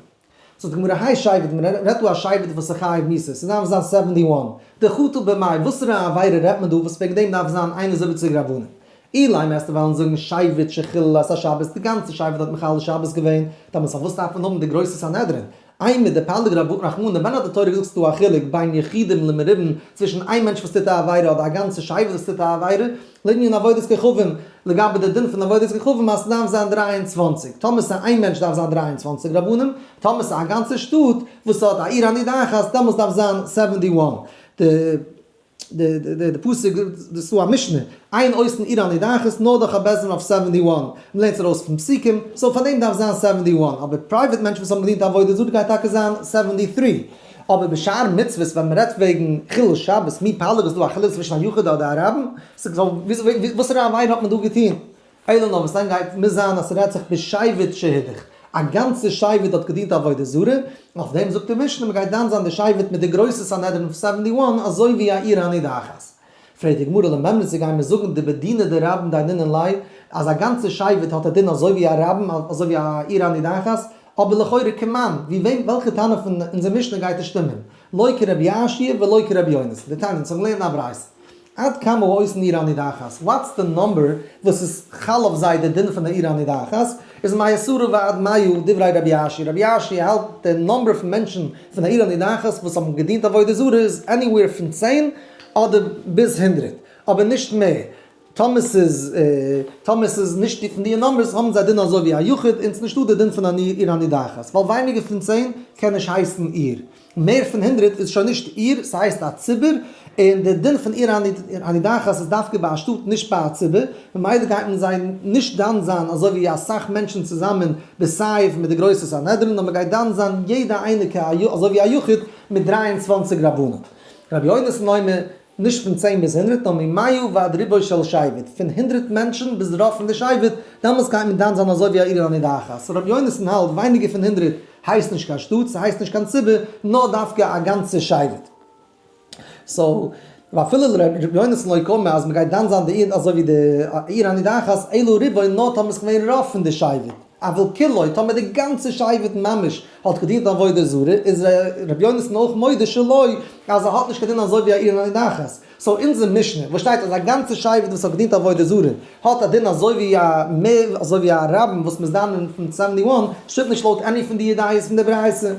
זאגט די גמרא, האי שבט, מען רעדט דא א שבט וואס איז חייב מיתה, ס'דארף זיין 71, דחטא במאי, וואסערע עבירה רעדט מען דא וואס וועגן דעם דארף זיין 71 רבנים? אילימא וועסטו וועלן זאגן שבט שחילל את השבת, די גאנצע שבט האט מחלל שבת געווען, דאמאלס פארוואס דארף מען האבן די גרויסע סנהדרין? אימר דפליג רחמנא, ווען האט די תורה געזאגט ס'איז דא א חילוק בין יחידים למרובים צווישן איין מענטש וואס טוט א עבירה אדער א גאנצע שבט וואס טוט א עבירה, לענין עבודת כוכבים, לגבי די דין פון עבודת כוכבים אז ס'דארף זיין 23, טאמער ס'איז איין מענטש דארף זיין 23 רבנים, טאמער ס'איז א גאנצע שטאט וואס האט א עיר הנידחת דעמאלס דארף זיין 71. די די די פסוק דאס איז דא א משנה, אין עושין עיר הנידחת נאר דורך א בית דין אויף 71, מ'לערנט עס ארויס פון פסוקים, so פאר דעם דארף זיין 71, אבער private מענטשן וואס האבן געדינט עבודה זרה גייט טאקע זיין 73. אבער בשאר מצוות ווען מען רעדט וועגן חילול שבת מי פליג, איז דא א חילוק צווישן א יחיד אדער א רבים? וואסערע עבירה האט מען דא געטון? אלא נאר וואס דען גייט מוז זיין אז ס'רעדט זיך בשבט שהודח, א גאנצע שבט האט געדינט עבודה זרה, און אויף דעם זאגט די משנה מ'גייט דן זיין די שבט מיט די גרויסע סנהדרין פון 71 אזוי ווי א עיר הנידחת. פרעגט די גמרא למימרא צו גייען מיר זאגן דבדינא דרבים דיינינן ליה אז א גאנצע שבט האט א דין אזוי ווי א רבים אזוי ווי א עיר הנידחת, אבער לכאורה כמאן, ווי וועם וועלכע תנא פון אונזער משנה גייט עס שטימען? לא כרבי יאשיה ולא כרבי יונתן, דתניא, אונז האבן געלערנט א ברייתא. עד כמה העושין עיר הנידחת, what's the number וואס איז חל אויף זיי די דין פון די עיר הנידחת, איז מעשרה ועד מאה דברי רבי יאשיה, רבי יאשיה האלט די number פון מענטשן פון די עיר הנידחת וואס האבן געדינט עבודה זרה איז anywhere פון 10 אדער ביז 100, אבער נישט מער, טאמער ס'איז נישט פון די numbers האבן זיי דין אזוי ווי א יחיד און ס'איז נישטא די דין פון אן עיר הנידחת, ווייל ווייניגער פון 10 קען נישט הייסן עיר. מער פון 100 איז שוין נישט עיר, ס'הייסט א ציבור, און די דין פון עיר הנידחת איז דווקא ביי א שטאט נישט ביי א ציבור, ממילא גייט מען זיי נישט דן זיין אזוי ווי אסאך מענטשן צוזאמען בסייף מיט די גרויסע סנהדרין, נאר מ'גייט דן זיין יעדע איינע אזוי ווי א יחיד מיט 23 רבנים. רבי יונתן אומר, נישט פון 10 ביז 100, נאר ממאה ועד רובו של שבט, פון 100 מענטשן ביז רוב פון די שבט, דעמאלטס גייט מען דן זיין אזוי ווי א עיר הנידחת. So רבי יונתן האלט ווייניגער פון 100 הייסט נישט קיין שטאט, ס'הייסט נישט קיין ציבור, נאר דווקא א גאנצע שבט. So, ואפילו רבי יונתן לא קאמר אז מ'גייט דן זיין די עיר אזוי ווי די עיר הנידחת, אלא רובו נאר טאמער ס'איז געווען רוב פון די שבט. אבל כולו, טאמער די גאנצע שבט ממש האט געדינט עבודה זרה, איז רבי יונתן אויך מודה שלא, אז ער האט נישט קיין דין אזוי ווי א עיר הנידחת. So אונזער משנה, וואס שטייט אז א גאנצע שבט וואס האט געדינט עבודה זרה, האט א דין אזוי ווי א מער, אזוי ווי א רבים וואס מ'איז דן פון 71, שטימט נישט לויט any פון די ידיעות פון די ברייתא.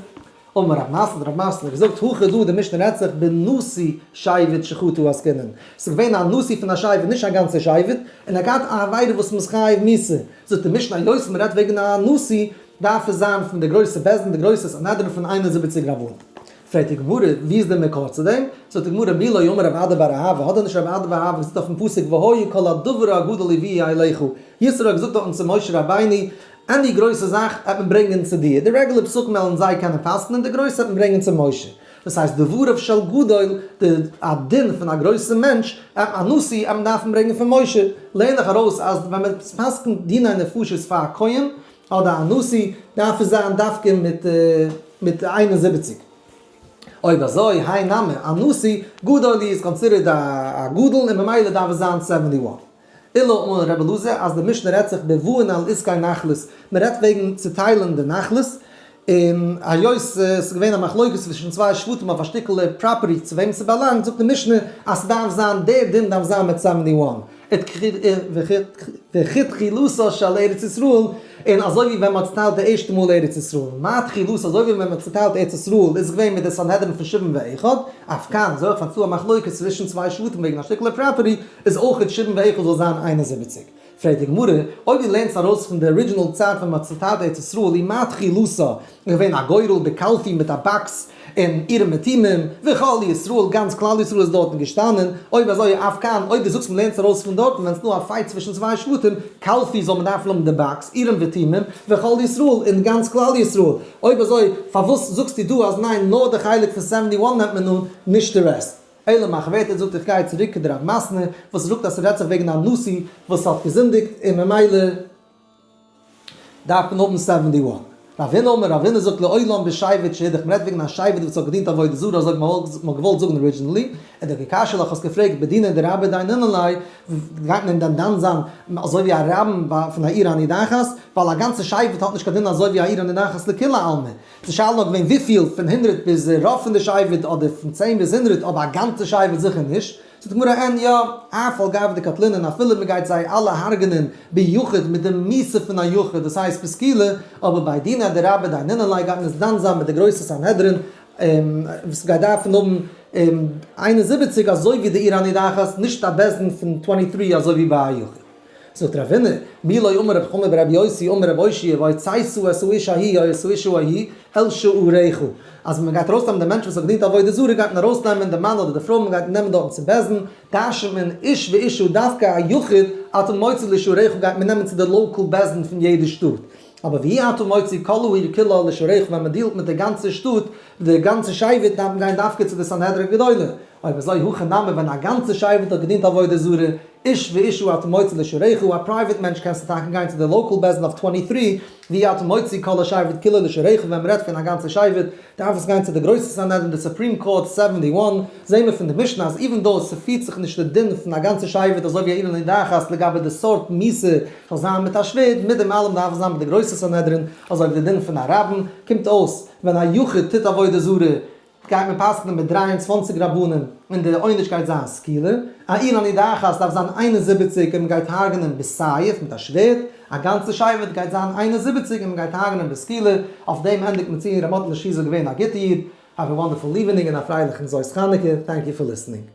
אמר רב מתנה, רב מתנה האט געזאגט, הכא דא, די משנה רעדט זיך בנשיא שבט שחטא עסקינן. ס'איז געווען א נשיא פון א שבט, נישט א גאנצע שבט, און ער האט געהאט א עבירה וואס מ'איז חייב מיתה. זאגט די משנה, היות מ'רעדט וועגן א נשיא, דארף עס זיין פון די גרויסע בית דין, די גרויסע סנהדרין פון 71 רבנים. פרעגט די גמרא, ווי איז די מקור צו דעם? זאגט די גמרא, מי לא אמר רב אדא בר אהבה, האט דען נישט רב אדא בר אהבה געזאגט אויפן פסוק והיה כל הדבר הגדול הביאו אליך, יתרו האט געזאגט דארטן צו משה רבינו, any גרויסע זאך וועט מען ברענגען צו דיר, די רעגולער פסוקים וועלן זיי קענען פסק'נען, די גרויסע וועט מען ברענגען צו משה. דאס הייסט דבריו של גדול, די א דין פון א גרויסע מענטש, א נשיא, וועט מען דארפן ברענגען פון משה. לערן איך ארויס אז ווען מען פסק'נט דיני נפשות פאר א כהן אדער א נשיא, דארף עס זיין דווקא מיט 71. אויב אזוי, האי נמי, א נשיא, גדול איז considered א גדול און ממילא דארף עס זיין 71. אלא אמר רבי אלעזר אז די משנה רעדט זיך בבאין על עסקי נחלות, מען רעדט וועגן צוטיילן די נחלות, און היות עס איז געווען א מחלוקת צווישן צוויי שבטים אויף א שטיקל property צו וועם ס'באלאנגט, זאגט די משנה אז ס'דארף זיין, דער דין דארף זיין מיט 71, וכתחילתה של ארץ ישראל, און אזוי ווי ווען מ'האט צוטיילט די ערשטע מאל ארץ ישראל, מה תחילתה, אזוי ווי ווען מ'האט צוטיילט ארץ ישראל איז געווען מיט די סנהדרין פון 71, אף כאן, אזוי אויך ווען ס'דא א מחלוקת צווישן צוויי שבטים וועגן א שטיקל property, איז אויך 71 זאל זיין 71. פרעגט די גמרא, אויב דו לערנסט ארויס פון די original צייט ווען מ'האט צוטיילט ארץ ישראל, ומה תחילתה, איז געווען א גורל בקלפי מיט א box און אורים ותומים, וכל ישראל, גאנץ כלל ישראל איז דארטן געשטאנען, אויב אזוי אף כאן, אויב דו זאגסט מ'לערנט ארויס פון דארטן ווען ס'דא א fight צווישן צוויי שבטים, קלפי זאל מען דארפן האבן די box, אורים ותומים, וכל ישראל, און גאנץ כלל ישראל. אויב אזוי, פארוואס זאגסטו דא אז ניין, נאר די חלק פון 71 נעמט מען אן, נישט די rest? אלא מחוורתא זאגט איך גיי צוריק כדרב מתנה וואס זאגט אז ס'רעדט זיך וועגן א נשיא וואס האט געזינדיגט און ממילא דארף מען האבן 71. רב הונא אמר, רב הונא זאגט לעולם בשבט שהודח, מ'רעדט וועגן א שבט וואס האט געדינט עבודה זרה אזוי ווי מ'האט געוואלט זאגן originally, און דקא קשיא לך האסט געפרעגט בדינא דרבים דיינינן ליה, גייט מען דען דן זיין אזוי ווי א רבים פון א עיר הנידחת, ווייל א גאנצע שבט האט נישט קיין דין אזוי ווי א עיר הנידחת לכולי עלמא. די שאלה נאר געווען וויפיל, פון 100 ביז רוב פון די שבט אדער פון 10 ביז 100, אבער א גאנצע שבט זיכער נישט. זאגט די גמרא אין יא, אף על גב דקטלינן אפילו מען גייט זיי אלע הרג'נען ביחיד מיט די מיתה פון א יחיד, דאס הייסט בסקילה, אבער בי דינא דרבים דיינינן ליה גייט מען עס דן זיין מיט די גרויסע סנהדרין וואס גייט דארפן האבן 71 אזוי ווי די עיר הנידחת, נישט א בית דין פון 23 אזוי ווי ביי א יחיד. זאגט רב הונא, מי לא אמר רב חמא ברבי יוסי אמר רב אושעיא והוצאת את האיש ההיא או את האשה ההיא אל שעריך, אז ווען מען גייט ארויסנעמען די מענטש וואס האט געדינט עבודה זרה גייט מען ארויסנעמען די מאן אדער די פרוי, מען גייט נעמען דארטן צום בית דין, דרש'נט מען איש ואשה דווקא א יחיד, אתה מוציא לשעריך גייט מען נעמען צו די local בית דין פון יעדע שטאט. אבער ואי אתה מוציא כל העיר כולה לשעריך ווען מען דיעלט מיט די גאנצע שטאט, די גאנצע שבט דארף מען גיין דווקא צו די סנהדרין גדולה. אויב אזוי הכא נמי ווען א גאנצע שבט האט געדינט עבודה זרה, איש ואשה אתה מוציא לשעריך, א private מענטש קענסטו טאקע גיין צו די local בית דין אויף 23, ואי אתה מוציא כל השבט כולו לשעריך ווען מ'רעדט פון א גאנצע שבט דארף עס גיין צו די גרויסע סנהדרין די Supreme Court 71, זעהן מיר פון די משנה אז even though ס'פירט זיך נישט די דין פון א גאנצע שבט אזוי ווי א עיר הנידחת לגבי די סארט מיתה זאל זיין מיט א שווערד, מיט דעם אלעם דארף עס זיין מיט די גרויסע סנהדרין אזוי ווי די דין פון א רבים, קומט אויס ווען א יחיד טוט עבודה זרה גייט מען פסק'נען מיט 23 רבנים און די עונש גייט זיין סקילה, א עיר הנידחת דארף זיין 71 און מען גייט הרג'נען בסייף מיט א שווערד, א גאנצע שבט גייט זיין 71 און מען גייט הרג'נען בסקילה, אויף דעם ענדיגט מען צו ר' מאטעלע שליט"א געווען א גוטע איד, have a wonderful evening און א פרייליכן זאת חנוכה, thank you for listening.